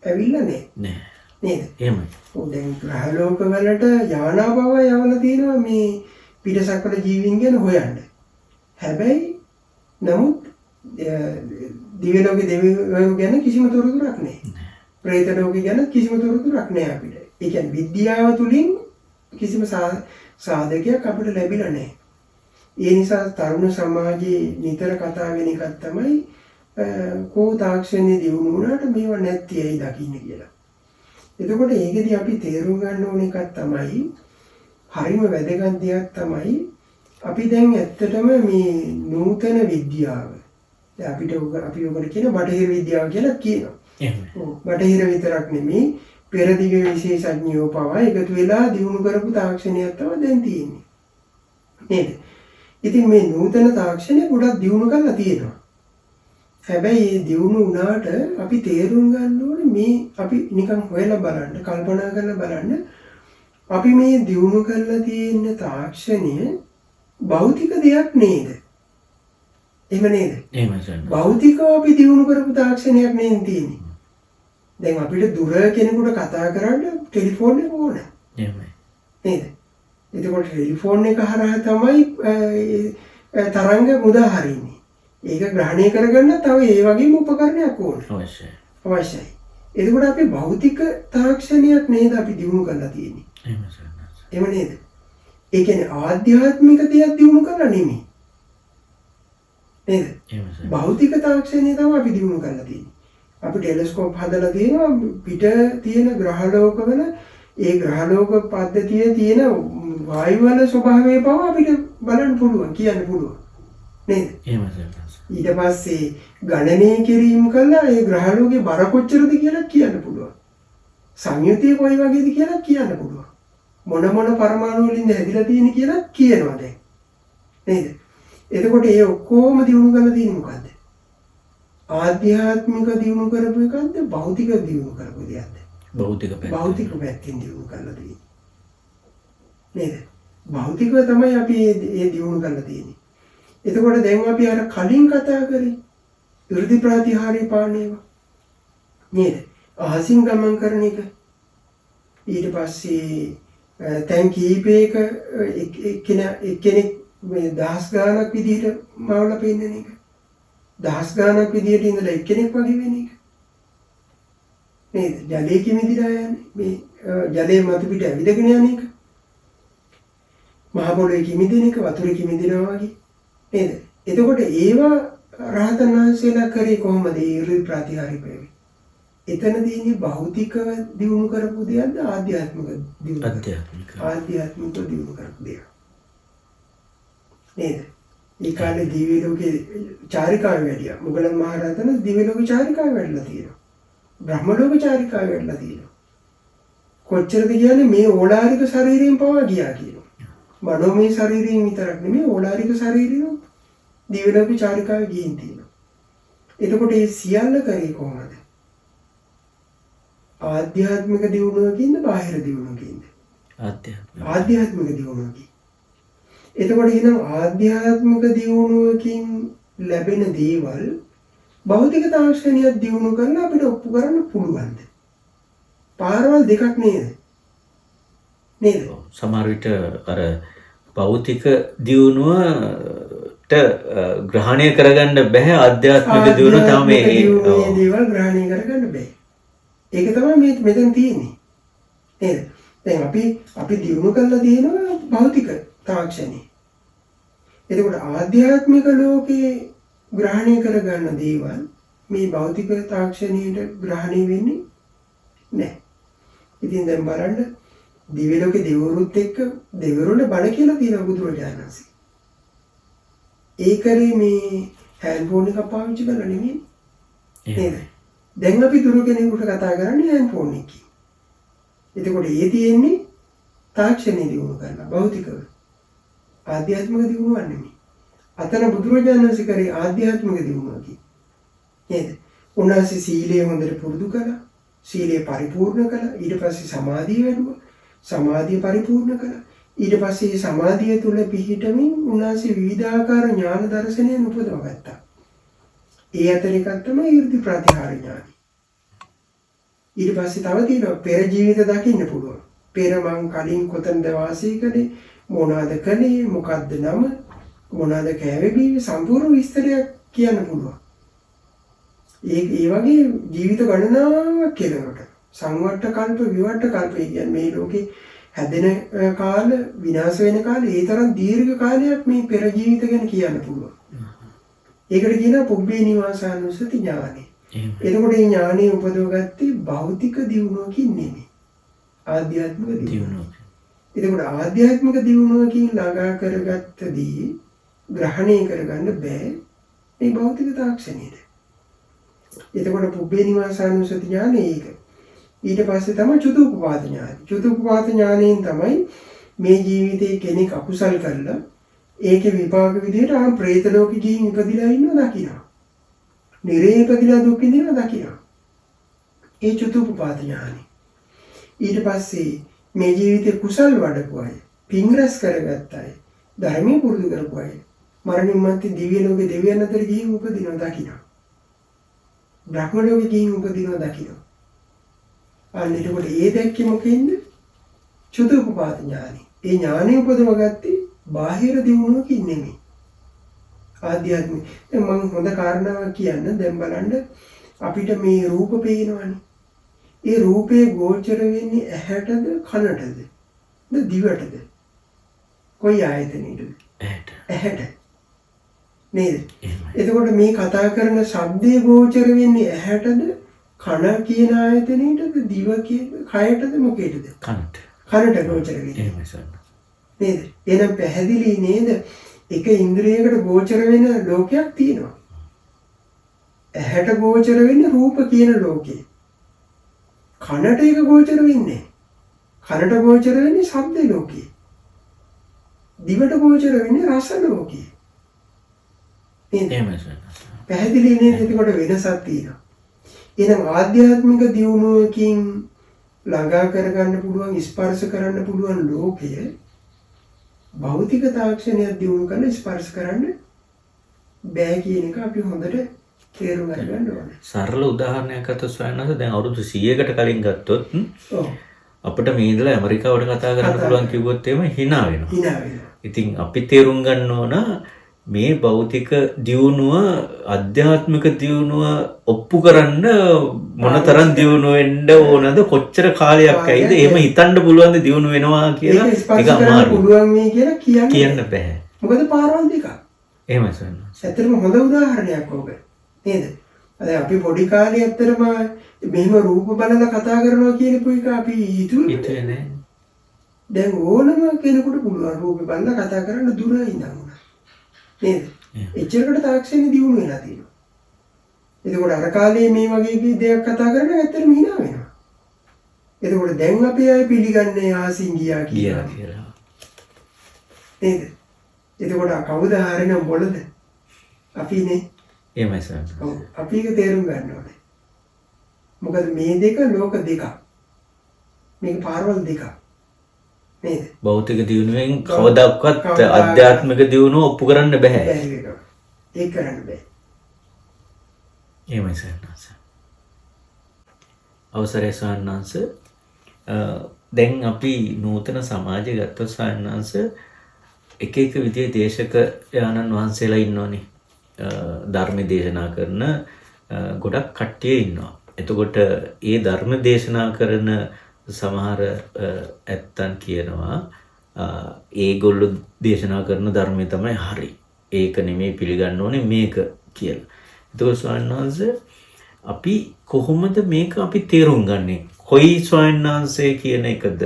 ඇවිල්ලා නැහැ. නෑ. නේද? එහෙමයි. ඔව් දැන් ග්‍රහ ලෝක වලට යානා පවා යවලා තියෙනවා මේ පිටසක්වල ජීවීන් ගැන හොයන්න. හැබැයි නමුත් දිව්‍ය ලෝකේ දෙවියෝ ගැන කිසිම තොරතුරක් නැහැ. ප්‍රේත ලෝකේ ගැන කිසිම තොරතුරක් නැහැ අපිට. ඒ කියන්නේ විද්‍යාව තුලින් කිසිම සාධකයක් අපිට ලැබිලා නැහැ. ඒ නිසා තරුණ සමාජයේ නිතර කතා වෙන එකක් තමයි කෝ තාක්ෂණයේ දියුණු වුණාට මේවා නැති ඇයි දකින්න කියලා. එතකොට ඒකෙදි අපි තේරුම් ගන්න ඕන එකක් තමයි හරිම වැදගත් දෙයක් තමයි අපි දැන් ඇත්තටම මේ නූතන විද්‍යාව දැන් අපිට අපි ඔකට කියන බටහිර විද්‍යාව කියලා කියනවා. එහෙමයි. ඔව් බටහිර විතරක් නෙමෙයි පෙරදිග විශේෂඥයෝ පවා එකතු වෙලා දියුණු කරපු තාක්ෂණයක් තමයි දැන් තියෙන්නේ. නේද? ඉතින් මේ නූතන තාක්ෂණය ගොඩක් දියුණු කරලා තියෙනවා. හැබැයි මේ දියුණු වුණාට අපි තේරුම් ගන්න ඕනේ මේ අපි නිකන් හොයලා බලන්න, කල්පනා කරලා බලන්න අපි මේ දියුණු කරලා තියෙන තාක්ෂණය භෞතික දෙයක් නේද? එහෙම නේද? එහෙමයි සර්. භෞතිකව අපි දියුණු කරපු තාක්ෂණයක් නේද තියෙන්නේ. දැන් අපිට දුර කෙනෙකුට කතා කරන්න ටෙලිෆෝන් එක ඕන. එහෙමයි. නේද? එතකොට ටෙලිෆෝන් එක හරහා තමයි තරංග මුදා හරින්නේ. ඒක ග්‍රහණය කරගන්න තව ඒ වගේම උපකරණයක් ඕන. අවශ්‍යයි. අවශ්‍යයි. එතකොට අපි භෞතික තාක්ෂණයක් නේද අපි දියුණු කරලා තියෙන්නේ. එහෙමයි සර්. එහෙම නේද? ඒ කියන්නේ ආධ්‍යාත්මික දෙයක් දියුණු කරලා නෙමෙයි. නේද? භෞතික තාක්ෂණය තමයි අපි දියුණු කරලා තියෙන්නේ. අපි ටෙලස්කෝප් හදලා තියෙනවා පිට තියෙන ග්‍රහ ලෝකවල ඒ ග්‍රහ ලෝක පද්ධතියේ තියෙන වායු වල ස්වභාවය පවා අපිට බලන්න පුළුවන්, කියන්න පුළුවන්. නේද? ඊට පස්සේ ගණනය කිරීම කළා ඒ ග්‍රහ ලෝකේ බර කොච්චරද කියලා කියන්න පුළුවන්. සංයුතිය කොයි වගේද කියලා කියන්න පුළුවන්. මොන මොන පරමාණු වලින්ද හැදිලා තියෙන්නේ කියලා කියනවා දැන්. නේද? එතකොට ඒ ඔක්කොම දියුණු කරලා තියෙන්නේ මොකද්ද? ආධ්‍යාත්මික දියුණු කරපු එකක්ද භෞතික දියුණු කරපු දෙයක්ද? භෞතික පැත්ත. භෞතික පැත්තෙන් දියුණු කරලා තියෙන්නේ. නේද? භෞතිකව තමයි අපි ඒ දියුණු කරලා තියෙන්නේ. එතකොට දැන් අපි අර කලින් කතා කරේ 이르දි ප්‍රතිහාරී පාන ඒවා. නේද? අහසින් ගමන් කරන එක. ඊට පස්සේ තැන් කීපයක එක්කෙනෙක් මේ දහස් ගාණක් විදිහට මවලා පෙන්නන එක. දහස් ගාණක් විදිහට ඉඳලා එක්කෙනෙක් වගේ වෙන එක. නේද? ජලයේ කිමිදිලා යන්නේ මේ ජලයේ මතු පිට ඇවිදගෙන යන එක. මහ පොළොවේ කිමිදෙන එක, වතුරේ කිමිදෙනවා වගේ. නේද? එතකොට ඒවා රහතන් වහන්සේලා කරේ කොහොමද? ඒ ඉර්ධි ප්‍රතිහාරී ප්‍රයෝගය. එතන තියෙන්නේ භෞතිකව දියුණු කරපු දෙයක්ද ආධ්‍යාත්මික දියුණු? ආධ්‍යාත්මිකව දියුණු කරපු දෙයක්. නේද? ඒ කාලේ දිව්‍ය ලෝකේ චාරිකාවේ වැඩියා. මුගලන් මහරහතන් දිව්‍ය ලෝකේ චාරිකාවේ වැඩිලා තියෙනවා. බ්‍රහ්ම ලෝක චාරිකාවේ වැඩිලා තියෙනවා. කොච්චරද කියන්නේ මේ ඕලාරික ශරීරයෙන් පවා ගියා කියනවා. මනෝමය ශරීරයෙන් විතරක් නෙමෙයි ඕලාරික ශරීරයෙන් දිව්‍ය ලෝක චාරිකාවේ ගිහින් තියෙනවා. එතකොට මේ සියල්ල කරේ කොහොමද? ආධ්‍යාත්මික දියුණුවකින්ද බාහිර දියුණුවකින්ද? ආධ්‍යාත්මික දියුණුවකින්. එතකොට එහෙනම් ආධ්‍යාත්මික දියුණුවකින් ලැබෙන දේවල් භෞතික තාක්ෂණයක් දියුණු කරලා අපිට ඔප්පු කරන්න පුළුවන්ද? පාරවල් දෙකක් නේද? නේද? සමහර විට අර භෞතික දියුණුවට ග්‍රහණය කරගන්න බැහැ, ආධ්‍යාත්මික දියුණුව තමයි මේ දේවල් ග්‍රහණය කරගන්න බැහැ. ඒක තමයි මේ මෙතන තියෙන්නේ. නේද? දැන් අපි දියුණු කරලා තියෙනවා භෞතික තාක්ෂණය. එතකොට ආධ්‍යාත්මික ලෝකේ ග්‍රහණය කරගන්න දේවල් මේ භෞතික තාක්ෂණයට ග්‍රහණය වෙන්නේ නැහැ. ඉතින් දැන් බලන්න දිව්‍ය ලෝකේ දෙවිවරුත් එක්ක දෙවිවරුන්ට බණ කියලා තියෙනවා බුදුරජාණන් වහන්සේ. ඒ කරේ මේ හෑන්ඩ් ෆෝන් එකක් පාවිච්චි කරලා නෙමෙයි. නේද? දැන් අපි දුර කෙනෙකුට කතා කරන්නේ හෑන්ඩ් ෆෝන් එකකින්. එතකොට ඒ තියෙන්නේ තාක්ෂණය දියුණු කරලා භෞතිකව. ආධ්‍යාත්මික දියුණුවක් නෙමෙයි. අතන බුදුරජාණන් වහන්සේ කරේ ආධ්‍යාත්මික දියුණුවකින්. නේද? උන්වහන්සේ සීලය හොඳට පුරුදු කළා. සීලය පරිපූර්ණ කළා. ඊට පස්සේ සමාධිය වැඩුවා. සමාධිය පරිපූර්ණ කළා. ඊට පස්සේ සමාධිය තුල පිහිටමින් උන්වහන්සේ විවිධාකාර ඥාන දර්ශනයන් උපදව ගත්තා. ඒ අතර එකක් තමයි 이르දි ප්‍රතිහාර ඥානයි. ඊට පස්සේ තව තියෙනවා පෙර ජීවිත දකින්න පුළුවන්. පෙර මං කලින් කොතනද වාසය කළේ, මොනවාද කළේ, මොකද්ද නම, මොනවාද කෑවේ බීවේ සම්පූර්ණ විස්තරයක් කියන්න පුළුවන්. ඒ වගේ ජීවිත ගණනාවක් කෙලවරට. සංවට්ට කල්ප විවට්ට කල්ප කියන්නේ මේ ලෝකේ හැදෙන කාල විනාශ වෙන කාල ඒ තරම් දීර්ඝ කාලයක් මේ පෙර ජීවිත ගැන කියන්න පුළුවන්. ඒකට කියනවා පුබ්බේ නිවාසානුස්සති ඥානෙ. එතකොට මේ ඥානෙ උපදවගත්තේ භෞතික දියුණුවකින් නෙමෙයි. ආධ්‍යාත්මික දියුණුවකින්. එතකොට ආධ්‍යාත්මික දියුණුවකින් ළඟා කරගත්ත දී ග්‍රහණය කරගන්න බෑ මේ භෞතික තාක්ෂණයට. එතකොට පුබ්බේ නිවාසානුස්සති ඥානෙ ඒක. ඊට පස්සේ තමයි චතුප්පපාත ඥානෙ. චතුප්පපාත ඥානයෙන් තමයි මේ ජීවිතේ කෙනෙක් අකුසල් කරලා ඒකේ විපාක විදිහට ආ ප්‍රේත ලෝකෙ ගිහින් ඉපදිලා ඉන්නවා දකිනවා. නිරේ ඉපදිලා දුක් විඳිනවා දකිනවා. ඒ චතුප්පපාත ඥානෙ. ඊට පස්සේ මේ ජීවිතේ කුසල් වඩපු අය, පින් රැස් කරගත්ත අය, ධර්මයේ පුරුදු කරපු අය මරණින් මත්තේ දිව්‍ය ලෝකේ දෙවියන් අතර ගිහින් උපදිනවා දකිනවා. බ්‍රහ්ම ලෝකෙ ගිහින් උපදිනවා දකිනවා. අන්න එතකොට ඒ දැක්කේ මොකෙන්ද? චතුප්පපාත ඥානෙ. ඒ ඥානෙ උපදවගත්තේ බාහිර දියුණුවකින් නෙමෙයි. ආධ්‍යාත්මික. දැන් මම හොඳ කාරණාවක් කියන්න. දැන් බලන්න අපිට මේ රූප පේනවනේ. ඒ රූපේ ගෝචර වෙන්නේ ඇහැටද කනටද? ද දිවටද? කොයි ආයතනෙටද? ඇහැට. ඇහැට. නේද? එතකොට මේ කතා කරන ශබ්දේ ගෝචර වෙන්නේ ඇහැටද, කන කියන ආයතනෙටද, දිව කියන කයටද, මොකේටද? කනට. කනට ගෝචර වෙන්නේ. එහෙමයි සර්. නේද? එහෙනම් පැහැදිලි නේද? එක ඉන්ද්‍රියකට ගෝචර වෙන ලෝකයක් තියෙනවා. ඇහැට ගෝචර වෙන්නේ රූප කියන ලෝකය. කනට ඒක ගෝචර වෙන්නේ. කනට ගෝචර වෙන්නේ ශබ්ද ලෝකය. දිවට ගෝචර වෙන්නේ රස ලෝකය. නේද? එහෙමයි සර්. පැහැදිලි නේද? එතකොට වෙනසක් තියෙනවා. එහෙනම් ආධ්‍යාත්මික දියුණුවකින් ළඟා කරගන්න පුළුවන්, ස්පර්ශ කරන්න පුළුවන් ලෝකය භෞතික තාක්ෂණයක් දියුණු කරලා ස්පර්ශ කරන්න බෑ කියන එක අපි හොඳට තේරුම් අරගන්න ඕනේ. සරල උදාහරණයක් අතොත් සොයන්නස දැන් අවුරුදු 100කට කලින් ගත්තොත් ඔව් අපිට මේ ඉඳලා ඇමරිකාවට කතා කරන්න පුළුවන් කිව්වොත් එහෙම hina වෙනවා. hina වෙනවා. ඉතින් අපි තේරුම් ගන්න ඕන මේ භෞතික දියුණුව ආධ්‍යාත්මික දියුණුව ඔප්පු කරන්න මොනතරම් දියුණු වෙන්න ඕනද, කොච්චර කාලයක් ඇයිද, එහෙම හිතන්න පුළුවන්ද දියුණු වෙනවා කියලා? ඒක අමාරුයි. පුළුවන් මේ කියලා කියන්න බෑ. මොකද පාරවල් දෙකක්. එහෙමයි සර්. ඇත්තටම හොඳ උදාහරණයක් ඕක. නේද? අද අපි පොඩි කාලේ ඇත්තටම මෙහෙම රූප බලලා කතා කරනවා කියනපු එක අපි හිතුවේ නෑ. දැන් ඕනම කෙනෙකුට පුළුවන් රූප බලලා කතා කරන්න දුර ඉඳන් උනා. නේද? එච්චරකට තාක්ෂණي දියුණු වෙලා තියෙනවා. එතකොට අර කාලේ මේ වගේ දෙයක් කතා කරන ඇත්තටම hina වෙනවා. එතකොට දැන් අපි ආයේ පිළිගන්නේ ආසින් ගියා කියලා. නේද? එතකොට කවුද හරිනම් බොළඳ? අපිනේ. එහෙමයි සර්. ඔව් අපි ඒක තේරුම් ගන්න ඕනේ. මොකද මේ දෙක ලෝක දෙකක්. මේක පාරවල් දෙකක්. නේද? භෞතික දියුණුවෙන් කවදාවත් ආධ්‍යාත්මික දියුණුව ඔප්පු කරන්න බෑ. ඒක කරන්න බෑ. එහෙමයි සර්. අවසරයි සාන්නංශ. දැන් අපි නූතන සමාජය ගත්තොත් සාන්නංශ එක එක විදිහේ දේශක යානන් වහන්සේලා ඉන්නවනේ. ධර්ම දේශනා කරන ගොඩක් කට්ටිය ඉන්නවා. එතකොට ඒ ධර්ම දේශනා කරන සමහර ඇත්තන් කියනවා ඒගොල්ලෝ දේශනා කරන ධර්මය තමයි හරි. ඒක නෙමෙයි පිළිගන්න ඕනේ මේක කියලා. එතකොට ස්වාමීන් වහන්සේ අපි කොහොමද මේක අපි තේරුම් ගන්නේ? කොයි ස්වාමීන් වහන්සේ කියන එකද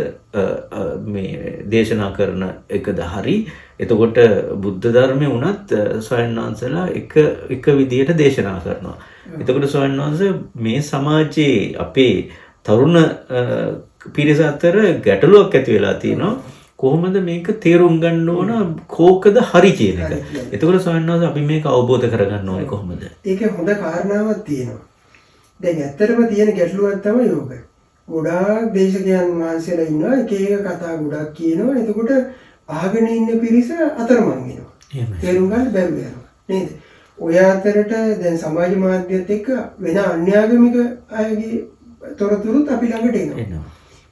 මේ දේශනා කරන එකද හරි? එතකොට බුද්ධ ධර්මය වුණත් ස්වාමීන් වහන්සේලා එක එක විදියට දේශනා කරනවා. එතකොට ස්වාමීන් වහන්සේ මේ සමාජයේ අපේ තරුණ පිරිස අතර ගැටලුවක් ඇති වෙලා තියෙනවා. කොහොමද මේක තේරුම් ගන්න ඕන කෝකද හරි කියන එක. එතකොට ස්වාමීන් වහන්සේ අපි මේක අවබෝධ කරගන්න ඕනේ කොහොමද? ඒකේ හොඳ කාරණාවක් තියෙනවා. දැන් ඇත්තටම තියෙන ගැටලුවක් තමයි ඕක. ගොඩාක් දේශකයන් වහන්සේලා ඉන්නවා, එක එක කතා ගොඩක් කියනවා. එතකොට අහගෙන ඉන්න පිරිස අතරමං වෙනවා. තේරුම් ගන්න බැරුව යනවා. නේද? ඔය අතරට දැන් සමාජ මාධ්‍යත් එක්ක වෙන අන්‍යාගමික අයගේ තොරතුරුත් අපි ළඟට එනවා.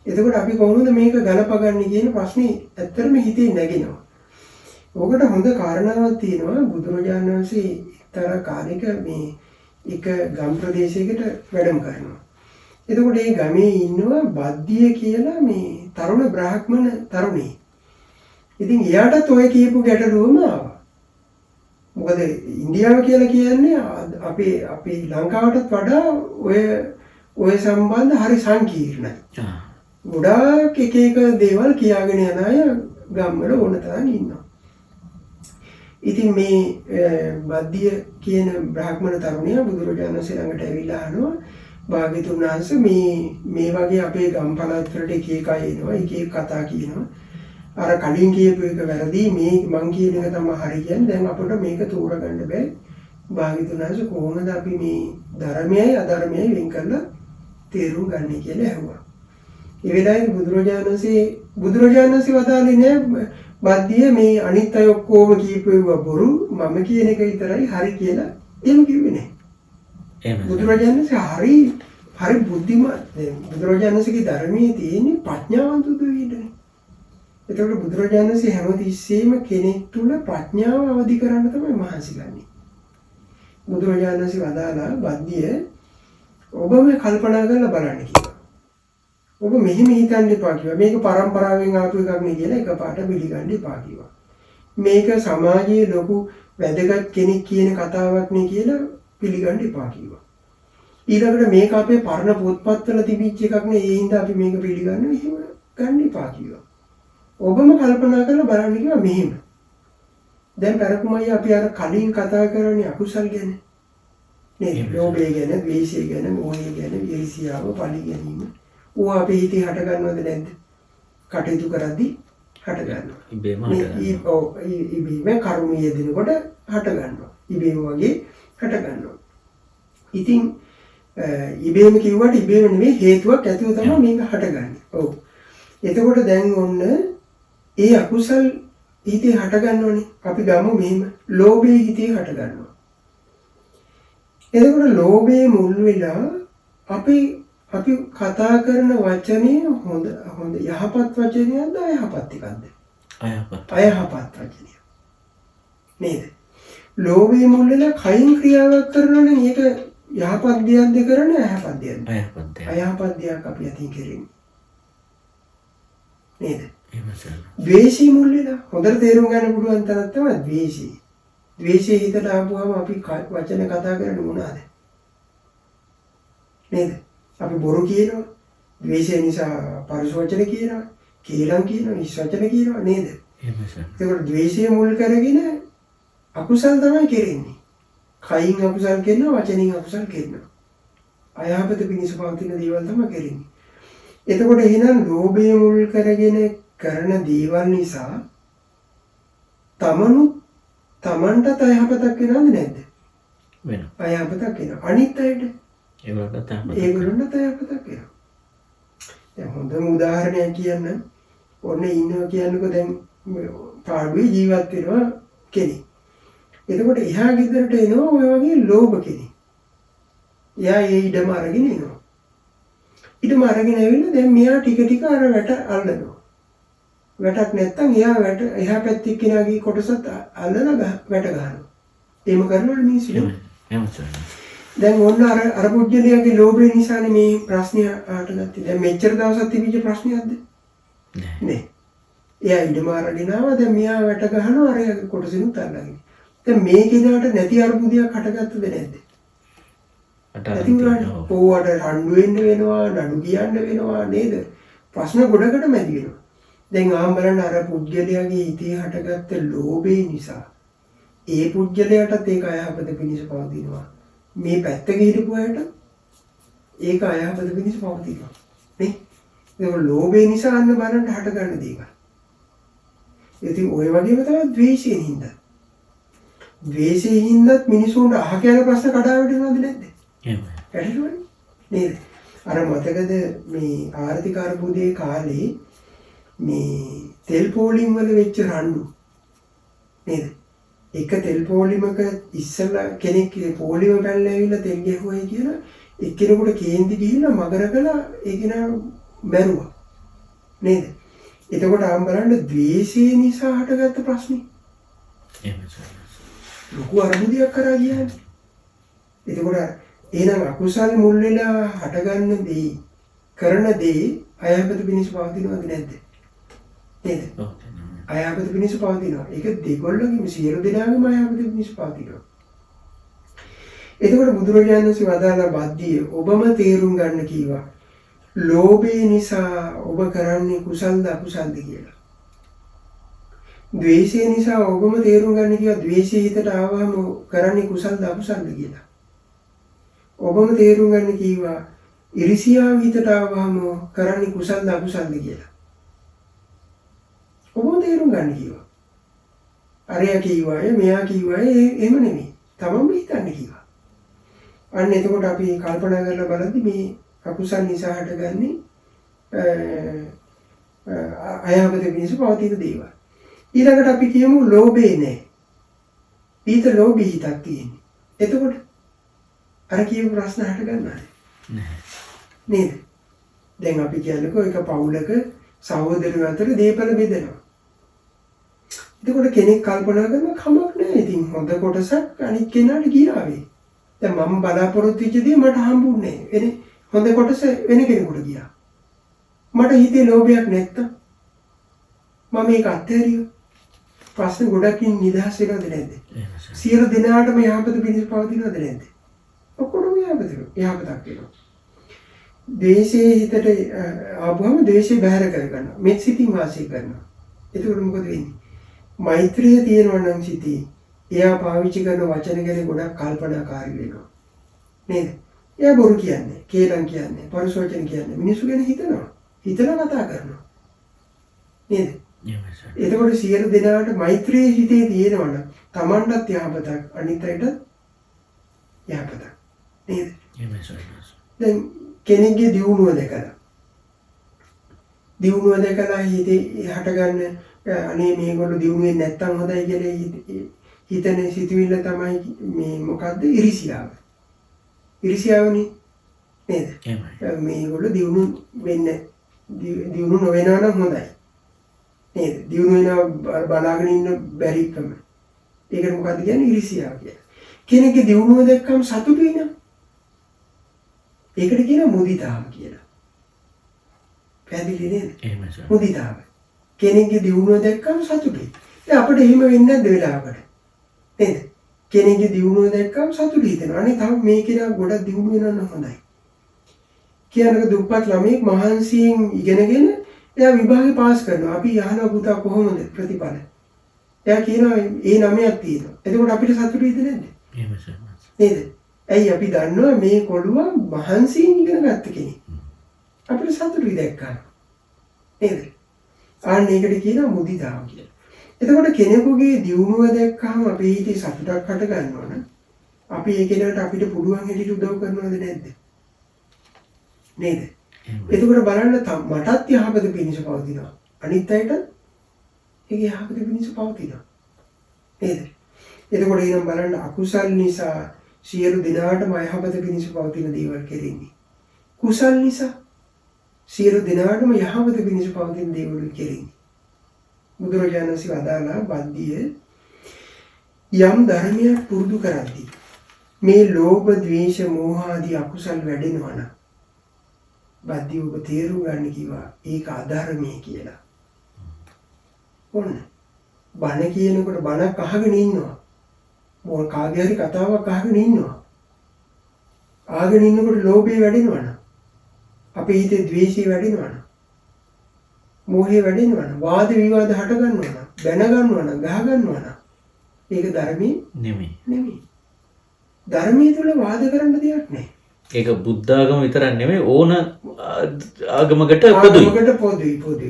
එතකොට අපි කොහොමද මේක ගලපගන්නේ කියන ප්‍රශ්නේ ඇත්තටම හිතේ නැගෙනවා. ඕකට හොඳ කාරණාවක් තියෙනවා. බුදුරජාණන් වහන්සේ එක්තරා කාලයක මේ එක ගම් ප්‍රදේශයකට වැඩම කරනවා. එතකොට ඒ ගමේ ඉන්නවා බද්දිය කියලා මේ තරුණ බ්‍රාහ්මණ තරුණයෙක්. ඉතින් එයාටත් ඔය කියපු ගැටලුවම ආවා. මොකද ඉන්දියාව කියලා කියන්නේ අපේ අපේ ලංකාවටත් වඩා ඔය සම්බන්ධ හරි සංකීර්ණයි. ගොඩාක් එක එක දේවල් කියාගෙන යන අය ගම්වල ඕන තරම් ඉන්නවා. ඉතින් මේ බද්දිය කියන බ්‍රාහ්මණ තරුණයා බුදුරජාණන් වහන්සේ ළඟට ඇවිල්ලා අහනවා, භාග්‍යතුන් වහන්සේ මේ වගේ අපේ ගම් පළාත් වලට එක එක අය එනවා, එක එක කතා කියනවා. අර කලින් කියපු එක වැරදි, මේ මං කියන එක තමයි හරි කියන්නේ. දැන් අපිට මේක තෝරගන්න බෑ. භාග්‍යතුන් වහන්සේ කොහොමද අපි මේ ධර්මයයි අධර්මයයි වෙන් කරලා තේරුම් ගන්නේ කියලා ඇහුවා. ඒ වෙලාවේ බුදුරජාණන් වහන්සේ වදාළේ නෑ බද්දිය මේ අනිත් අය ඔක්කොම කියපු ඒවා බොරු, මම කියන එක විතරයි හරි කියලා එහෙම කිව්වේ නෑ. බුදුරජාණන් වහන්සේ හරි හරි බුද්ධිමත්. දැන් බුදුරජාණන් වහන්සේගේ ධර්මයේ තියෙන ප්‍රඥාවන්ත උදවියටනේ. එතකොට බුදුරජාණන් වහන්සේ හැමතිස්සෙම කෙනෙක් තුල ප්‍රඥාව අවදි කරන්න තමයි මහන්සි ගන්නෙ. බුදුරජාණන් වහන්සේ වදාළා බද්දිය ඔබ මේ කල්පනා කරලා බලන්න කිව්වා. ඔබ මෙහෙම හිතන්න එපා කිව්වා. මේක පරම්පරාවෙන් ආපු එකක් නේ කියලා එකපාරට පිළිගන්න එපා කිව්වා. මේක සමාජයේ ලොකු වැදගත් කෙනෙක් කියන කතාවක් නේ කියලා පිළිගන්න එපා කිව්වා. ඊළඟට මේක අපේ පරණ පොත්පත්වල තිබිච්ච එකක් නේ, ඒ හින්දා අපි මේක පිළිගන්න එහෙම ගන්න එපා කිව්වා. ඔබම කල්පනා කරලා බලන්න කිව්වා මෙහෙම. දැන් පරකුමයි අපි අර කලින් කතා කරන්නේ අකුසල් ගැන නේද? ලෝභය ගැන, ද්වේෂය ගැන, මෝහය ගැන, ඊර්ෂ්‍යාව, පලි ගැනීම. ඕවා අපේ හිතේ හට ගන්නවද නැද්ද? කටයුතු කරද්දී හට ගන්නවා. ඉබේම හට ගන්නවා. ඔව්, ඉබේම කර්මය යෙදෙනකොට හට ගන්නවා. ඉබේම වගේ හට ගන්නවා. ඉතින් ඉබේම කිව්වට ඉබේම නෙමෙයි, හේතුවක් ඇතුව තමයි මේක හටගන්නේ. ඔව්. එතකොට දැන් ඔන්න ඒ අකුසල් හිතේ හට ගන්නවනේ. අපි ගමු මෙහෙම, ලෝභයේ හිතේ හට ගන්නවා. එතකොට ලෝභයේ මුල් වෙලා අපි අපි කතා කරන වචනය හොඳ හොඳ යහපත් වචනයක්ද අයහපත් එකක්ද? අයහපත්. අයහපත් වචනයක්. නේද? ලෝභයේ මුල් වෙලා කයින් ක්‍රියාවක් කරනවා නම් ඒක යහපත් දෙයක්ද කරන්නේ අයහපත් දෙයක්ද? අයහපත් දෙයක්. අයහපත් දෙයක් අපි අතින් කෙරෙන්නේ. නේද? එහෙම සර්. ද්වේෂي මුල් වෙලා හොඳට තේරුම් ගන්න පුළුවන් තරක් තමයි ද්වේෂي. ද්වේෂය හිතට ආපුවම අපි වචන කතා කරන්නේ මොනවාද? නේද? අපි බොරු කියනවා. ද්වේෂය නිසා පරුෂ වචන කියනවා, කේලම් කියනවා, හිස් වචන කියනවා නේද? එහෙම සර්. ඒකට ද්වේෂය මුල් කරගෙන අකුසල් තමයි කෙරෙන්නේ. කයින් අකුසල් කරනවා, වචනින් අකුසල් කරනවා. අයහපත පිණිස පවතින දේවල් තමයි කෙරෙන්නේ. එතකොට එහෙනම් ලෝභය මුල් කරගෙන කරන දේවල් නිසා තමනුත් තමන්ටත් අයහපතක් වෙනවද නැද්ද? වෙනවා. අයහපතක් වෙනවා. අනිත් අයට ඒගොල්ලන්ටත් අයහපතක්. ඒගොල්ලන්ටත් අයහපතක් වෙනවා. දැන් හොඳම උදාහරණයක් කියන්න, ඔන්න ඉන්නවා කියන්නකෝ, දැන් පාඩුවේ ජීවත් වෙනවා කෙනෙක්. එතකොට එහා ගෙදරට එනවා ඔය වගේ ලෝභ කෙනෙක්. එයා ඒ ඉඩම අරගෙන එනවා. ඉඩම අරගෙන ඇවිල්ලා දැන් මෙයා ටික ටික අර වැට අල්ලනවා. වැටක් නැත්තම් එයා වැට එහා පැත්තේ කෙනාගේ කොටසත් අල්ලලා වැට ගන්නවා. එහෙම කරනවනේ මිනිස්සු. එහෙම සර්. දැන් ඔන්න අර අර පුජ්‍යලියාගේ ලෝභය නිසානේ මේ ප්‍රශ්නය හටගත්තේ. දැන් මෙච්චර දවසක් තිබිච්ච ප්‍රශ්නයක්ද? නෑ. එයා ඉඩම අරගෙන ආවා. දැන් මෙයා වැට ගහනවා අර එයාගේ කොටසිනුත් අල්ලගෙන. දැන් මේ කෙනාට නැති අර්බුදයක් හටගත්තද නැද්ද? ඇති වුණානේ. ඕවට රණ්ඩු වෙන්න වෙනවා, නඩු කියන්න වෙනවා නේද? ප්‍රශ්න ගොඩකට මැදි වෙනවා. දැන් ආම් බලන්න අර පුජ්‍යලයාගේ හිතේ හටගත්ත ලෝභය නිසා ඒ පුජ්‍යලයාටත් ඒක අයහපත පිණිස පවතිනවා. මේ පැත්තක හිටපු අයට ඒක අයහපත පිණිස පවතිනවා. නේ? ඒක ලෝභය නිසා අන්න බලන්න හටගන්න දේවල්. ඉතින් ඔය වගේම තමයි ද්වේෂයෙන් හින්දා. ද්වේෂයෙන් හින්දාත් මිනිසුන්ට අහක යන ප්‍රශ්න කඩා වැටෙනවද නැද්ද? එහෙමයි. වැටෙනවනේ. නේද? අර මතකද මේ ආර්ථික අර්බුදයේ කාලේ මේ තෙල් පෝලිම් වල වෙච්ච රණ්ඩු නේද? එක තෙල් පෝලිමක ඉස්සලා කෙනෙක් පෝලිම පැනලා ඇවිල්ලා තෙල් ගැහුවයි කියලා එක්කෙනෙකුට කේන්ති ගිහිල්ලා මගරකලා ඒ කෙනා මැරුවා නේද? එතකොට ආම් බලන්න ද්වේෂය නිසා හටගත්ත ප්‍රශ්නේ. එහෙම සර්. ලොකු අර්බුදයක් කරා ගියානේ. එතකොට එහෙනම් අකුසල් මුල් වෙලා හටගන්න දේ කරන දේ අයහපත පිණිස පවතිනවද නැද්ද? නේද? අයහපත පිණිස පවතිනවා. ඒක දෙගොල්ලෝගේම සියලු දෙනාගේම අයහපත පිණිස පවතිනවා. එතකොට බුදුරජාණන් වහන්සේ වදාළ බද්දිය ඔබම තේරුම් ගන්න කීවා. ලෝභය නිසා ඔබ කරන්නේ කුසල්ද අකුසල්ද කියලා. ද්වේෂය නිසා ඔබම තේරුම් ගන්න කිව්වා ද්වේෂය හිතට ආවම කරන්නේ කුසල්ද අකුසල්ද කියලා. ඔබම තේරුම් ගන්න කිව්වා ඉරිසියාව හිතට ආවම කරන්නේ කුසල්ද අකුසල්ද කියලා. ඔබම තේරුම් ගන්න කිව්වා. අරයා කිව්වාය මෙයා කිව්වාය එහෙම නෙමෙයි. තමන්ම හිතන්න කිව්වා. අන්න එතකොට අපි කල්පනා කරලා බලද්දි මේ අකුසල් නිසා හටගන්නේ අයහපත පිණිස පවතින දේවල්. ඊළඟට අපි කියමු ලෝභේ නෑ. ඊට ලෝභී හිතක් තියෙන්නේ. එතකොට අර කියපු ප්‍රශ්න හට ගන්නවද? නෑ. නේද? දැන් අපි කියන්නකෝ එක පවුලක සහෝදරයෝ අතර දීපල බෙදෙනවා. එතකොට කෙනෙක් කල්පනා කරනවා කමක් නෑ. ඉතින් හොඳ කොටසක් අනිත් කෙනාට ගියා වෙයි. දැන් මම බලාපොරොත්තු වෙච්ච දේ මට හම්බුන්නේ නෑ. වෙන හොඳ කොටස වෙන කෙනෙකුට ගියා. මට හිතේ ලෝභයක් නැත්තම් මම මේක අත්හැරියොත් ප්‍රශ්න ගොඩකින් නිදහස් වෙනවද නැද්ද? සියලු දෙනාටම යහපත පිණිස පවතිනවද නැද්ද? ඔක්කොටම යහපතක් වෙනවා. ද්වේෂයේ හිතට ආපුවම ද්වේෂය බැහැර කරගන්නවා. මෙත් සිතින් වාසය කරනවා. එතකොට මොකද වෙන්නේ? මෛත්‍රිය තියෙනවා නම් සිතේ එයා පාවිච්චි කරන වචන ගැන ගොඩක් කල්පනාකාරී වෙනවා. නේද? එයා බොරු කියන්නේ, කේලම් කියන්නේ, පරුෂ වචන කියන්නේ, මිනිස්සු ගැන හිතනවා. හිතලා කතා කරනවා. නේද? එතකොට සියලු දෙනාට මෛත්‍රියේ හිතේ තියෙනවා නම් තමන්ටත් යහපතක්, අනිත් අයටත් යහපතක්. නේද? දැන් කෙනෙක්ගේ දියුණුව දැකලා හිතේ හටගන්න අනේ මේගොල්ලෝ දියුණු වෙන්නේ නැත්තම් හොඳයි කියලා හිතන සිතුවිල්ල තමයි මේ මොකද්ද? ඉරිසියාව. ඉරිසියාවනේ නේද? මේගොල්ලෝ දියුණු වෙන්න දියුණු නොවෙනවා නම් හොඳයි. නේද? දියුණු වෙනවා බලාගෙන ඉන්න බැරිකම. ඒකට මොකද්ද කියන්නේ? ඉරිසියාව කියලා. කෙනෙක්ගේ දියුණුව දැක්කම සතුටු වෙනවා. ඒකට කියනවා මුදිතාව කියලා. පැහැදිලි නේද? මුදිතාව. කෙනෙක්ගේ දියුණුව දැක්කම සතුටුයි. දැන් අපිට එහෙම වෙන්නේ නැද්ද වෙලාවකට? නේද? කෙනෙක්ගේ දියුණුව දැක්කම සතුටු හිතෙනවා. අනේ තව මේ කෙනා ගොඩක් දියුණු වෙනවා නම් හොඳයි. කියනක දුප්පත් ළමයෙක් මහන්සියෙන් ඉගෙනගෙන එයා විභාගේ පාස් කරනවා. අපි අහනවා පුතා කොහොමද ප්‍රතිඵල? එයා කියනවා ඒ 9ක් තියෙනවා. එතකොට අපිට සතුටු හිතෙන්නේ නැද්ද? එහෙම සර්. නේද? ඇයි අපි දන්නවා මේ කොළුවා මහන්සියෙන් ඉගෙන ගත්ත කෙනෙක්. අපිට සතුටුයි දැක්කම. නේද? ආන්න ඒකට කියනවා මුදිතාව කියලා. එතකොට කෙනෙකුගේ දියුණුව දැක්කහම අපේ හිතේ සතුටක් හට ගන්නවා නම් අපි ඒ කෙනාට අපිට පුළුවන් හැටියට උදව් කරනවද නැද්ද? නේද? එතකොට බලන්න මටත් යහපත පිණිස පවතිනවා. අනිත් අයටත් ඒක යහපත පිණිස පවතිනවා. නේද? එතකොට එහෙනම් බලන්න අකුසල් නිසා සියලු දෙනාටම අයහපත පිණිස පවතින දේවල් කෙරෙන්නේ. කුසල් නිසා සියලු දෙනාටම යහපත පිණිස පවතින දේවල් කෙරෙන්නේ. බුදුරජාණන් වහන්සේ වදාළා බද්දිය යම් ධර්මයක් පුරුදු කරද්දී මේ ලෝභ, ද්වේෂ, මෝහ ආදී අකුසල් වැඩෙනවා නම් බද්දිය ඔබ තේරුම් ගන්න කිව්වා ඒක අධර්මයේ කියලා. ඔන්න බණ කියනකොට බණක් අහගෙන ඉන්නවා. මොන කාගේ හරි කතාවක් අහගෙන ඉන්නවා. අහගෙන ඉන්නකොට ලෝභය වැඩෙනවා නම් අපේ හිතේ ද්වේෂය වැඩෙනවා නම් මෝහය වැඩෙනවා නම් වාද විවාද හට ගන්නවා නම් බැන ගන්නවා නම් ගහ ගන්නවා නම් ඒක ධර්මයේ නෙමෙයි. ධර්මයේ තුල වාද කරන්න දෙයක් නෑ. ඒක බුද්ධ ආගම විතරක් නෙමෙයි ඕන ආගමකට පොදුයි. ආගමකට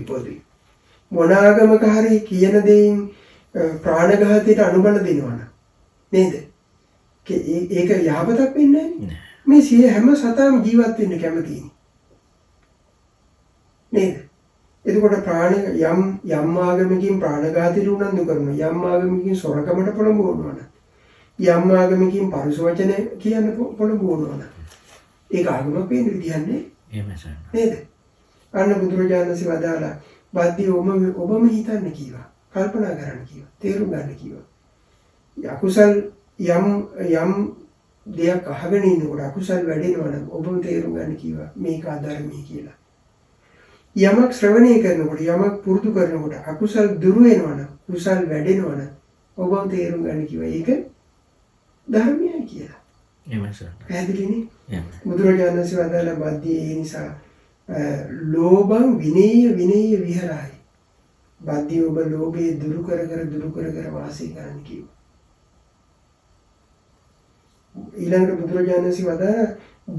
පොදුයි. මොන ආගමක හරි කියන දෙයින් ප්‍රාණඝාතයට අනුබල දෙනවා නම් නේද? ඒක යහපතක් වෙන්නේ නෑනේ. මේ සිය හැම සතාම ජීවත් වෙන්න කැමතිනේ. නේද? එතකොට ප්‍රාණ යම් යම් ආගමකින් ප්‍රාණඝාතයට උනන්දු කරනවා, යම් ආගමකින් සොරකමට පොළඹවනවා නම්, යම් ආගමකින් පරුෂ වචන කියන්න පොළඹවනවා නම් ඒක ආගමක් වෙන්න විදිහක් නෑ. එහෙමයි සර්. නේද? අන්න බුදුරජාණන් වහන්සේ වදාළා බද්දී ඔබම හිතන්න කීවා, කල්පනා කරන්න කීවා, තේරුම් ගන්න කීවා. අකුසල් යම් යම් දෙයක් අහගෙන ඉන්නකොට අකුසල් වැඩෙනවා නම් ඔබම තේරුම් ගන්න කීවා මේක අධර්මී කියලා. යමක් ශ්‍රවණය කරනකොට යමක් පුරුදු කරනකොට අකුසල් දුරු වෙනවා නම් කුසල් වැඩෙනවා නම් ඔබම තේරුම් ගන්න කිව්වා ඒක ධර්මයයි කියලා. එහෙමයි සර්. පැහැදිලිනේ? බුදුරජාණන් වහන්සේ වදාළ බද්දී ඒ නිසා ලෝභං විනේය විනේය විහරයි. බද්දී ඔබ ලෝභය දුරු කර කර දුරු කර කර වාසය කරන්න කිව්වා. ඊළඟට බුදුරජාණන් වහන්සේ වදාළ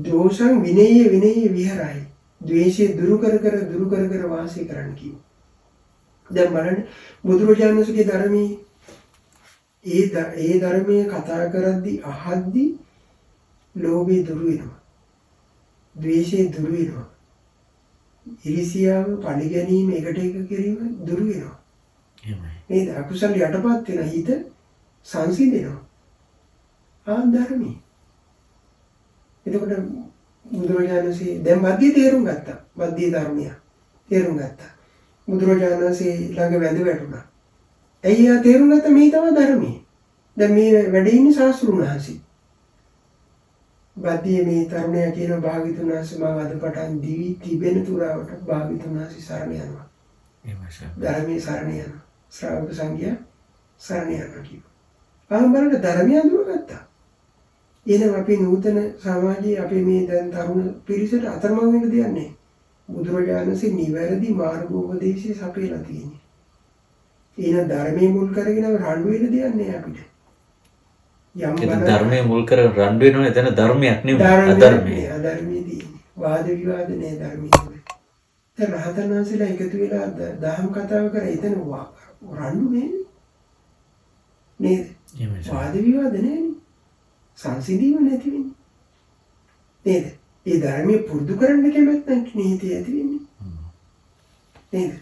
දෝෂං විනේය විනේය විහරයි. ද්වේෂය දුරු කර කර දුරු කර කර වාසය කරන්න කිව්වා. දැන් බලන්න බුදුරජාණන් වහන්සේගේ ධර්මයේ ඒ ධර්මයේ කතා කරද්දී අහද්දී ලෝභය දුරු වෙනවා. ද්වේෂය දුරු වෙනවා. ඉරිසියාව, පරිගැනීම, එකට එක කිරීම දුරු වෙනවා. එහෙමයි. නේද? අකුසල යටපත් වෙන හිත සංසිඳෙනවා. ආ ධර්මයේ. එතකොට බුදුරජාණන් වහන්සේ දැන් මධ්‍ය තේරුම් ගත්තා. මධ්‍ය ධර්මය තේරුම් ගත්තා. බුදුරජාණන් වහන්සේ ළඟ වැඳ වැටුණා. ඇයි එයා තේරුම් ගත්තා මේ තමයි ධර්මයේ. දැන් මේ වැඩේ ඉන්නේ ශාස්ත්‍රුන් වහන්සේ. බද්දියේ මේ තරුණයා කියන භාග්‍යතුන් වහන්සේ මම අද පටන් දිවි තිබෙන තුරාවට භාග්‍යතුන් වහන්සේ සරණ යනවා. එහෙමයි සර්. ධර්මයේ සරණ යනවා. ශ්‍රාවක සංඝයා සරණ යනවා කිව්වා. ආන් බලන්න ධර්මය අඳුරගත්තා. එහෙනම් අපි නූතන සමාජයේ අපේ මේ දැන් තරුණ පිරිසට අතරමං වෙන්න දෙයක් නෑ. බුදුරජාණන් වහන්සේ නිවැරදි මාර්ගෝපදේශය සපයලා තියෙන්නේ. එහෙනම් ධර්මයේ මුල් කරගෙන රණ්ඩු වෙන්න දෙයක් නෑ අපිට. යම් ධර්මයේ මුල් කරගෙන රණ්ඩු වෙනවනේ එතන ධර්මයක් නෙමෙයි අධර්මයේ. අධර්මයේ තියෙන්නේ. වාද විවාද නෑ ධර්මයේ. දැන් රහතන් වහන්සේලා එකතු වෙලා දහම් කතාව කරා එතන රණ්ඩු නෑනේ. නේද? වාද විවාද නෑනේ. සංසිඳීම නැති වෙන්නේ. නේද? ඒ ධර්මයේ පුරුදු කරන්න කැමැත්තක් නීතිය ඇති වෙන්නේ. නේද?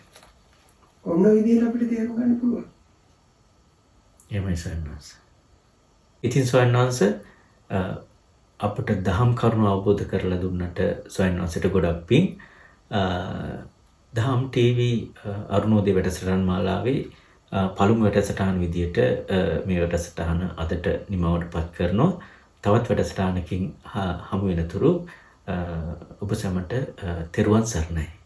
ඔන්න ඔය විදිහට අපිට තේරුම් ගන්න පුළුවන්. එහෙමයි සයන්වංශ. ඉතින් සයන්වංශ අපට දහම් කරුණු අවබෝධ කරලා දුන්නට සයන්වංශයට ගොඩක් පිං. දහම් ටීවී අරුණෝදය වැඩසටහන් මාලාවේ පළමු වැඩසටහන විදියට මේ වැඩසටහන අදට නිමවට පත් කරනවා. තවත් වැඩසටහනකින් හමු වෙනතුරු ඔබ සැමට තෙරුවන් සරණයි.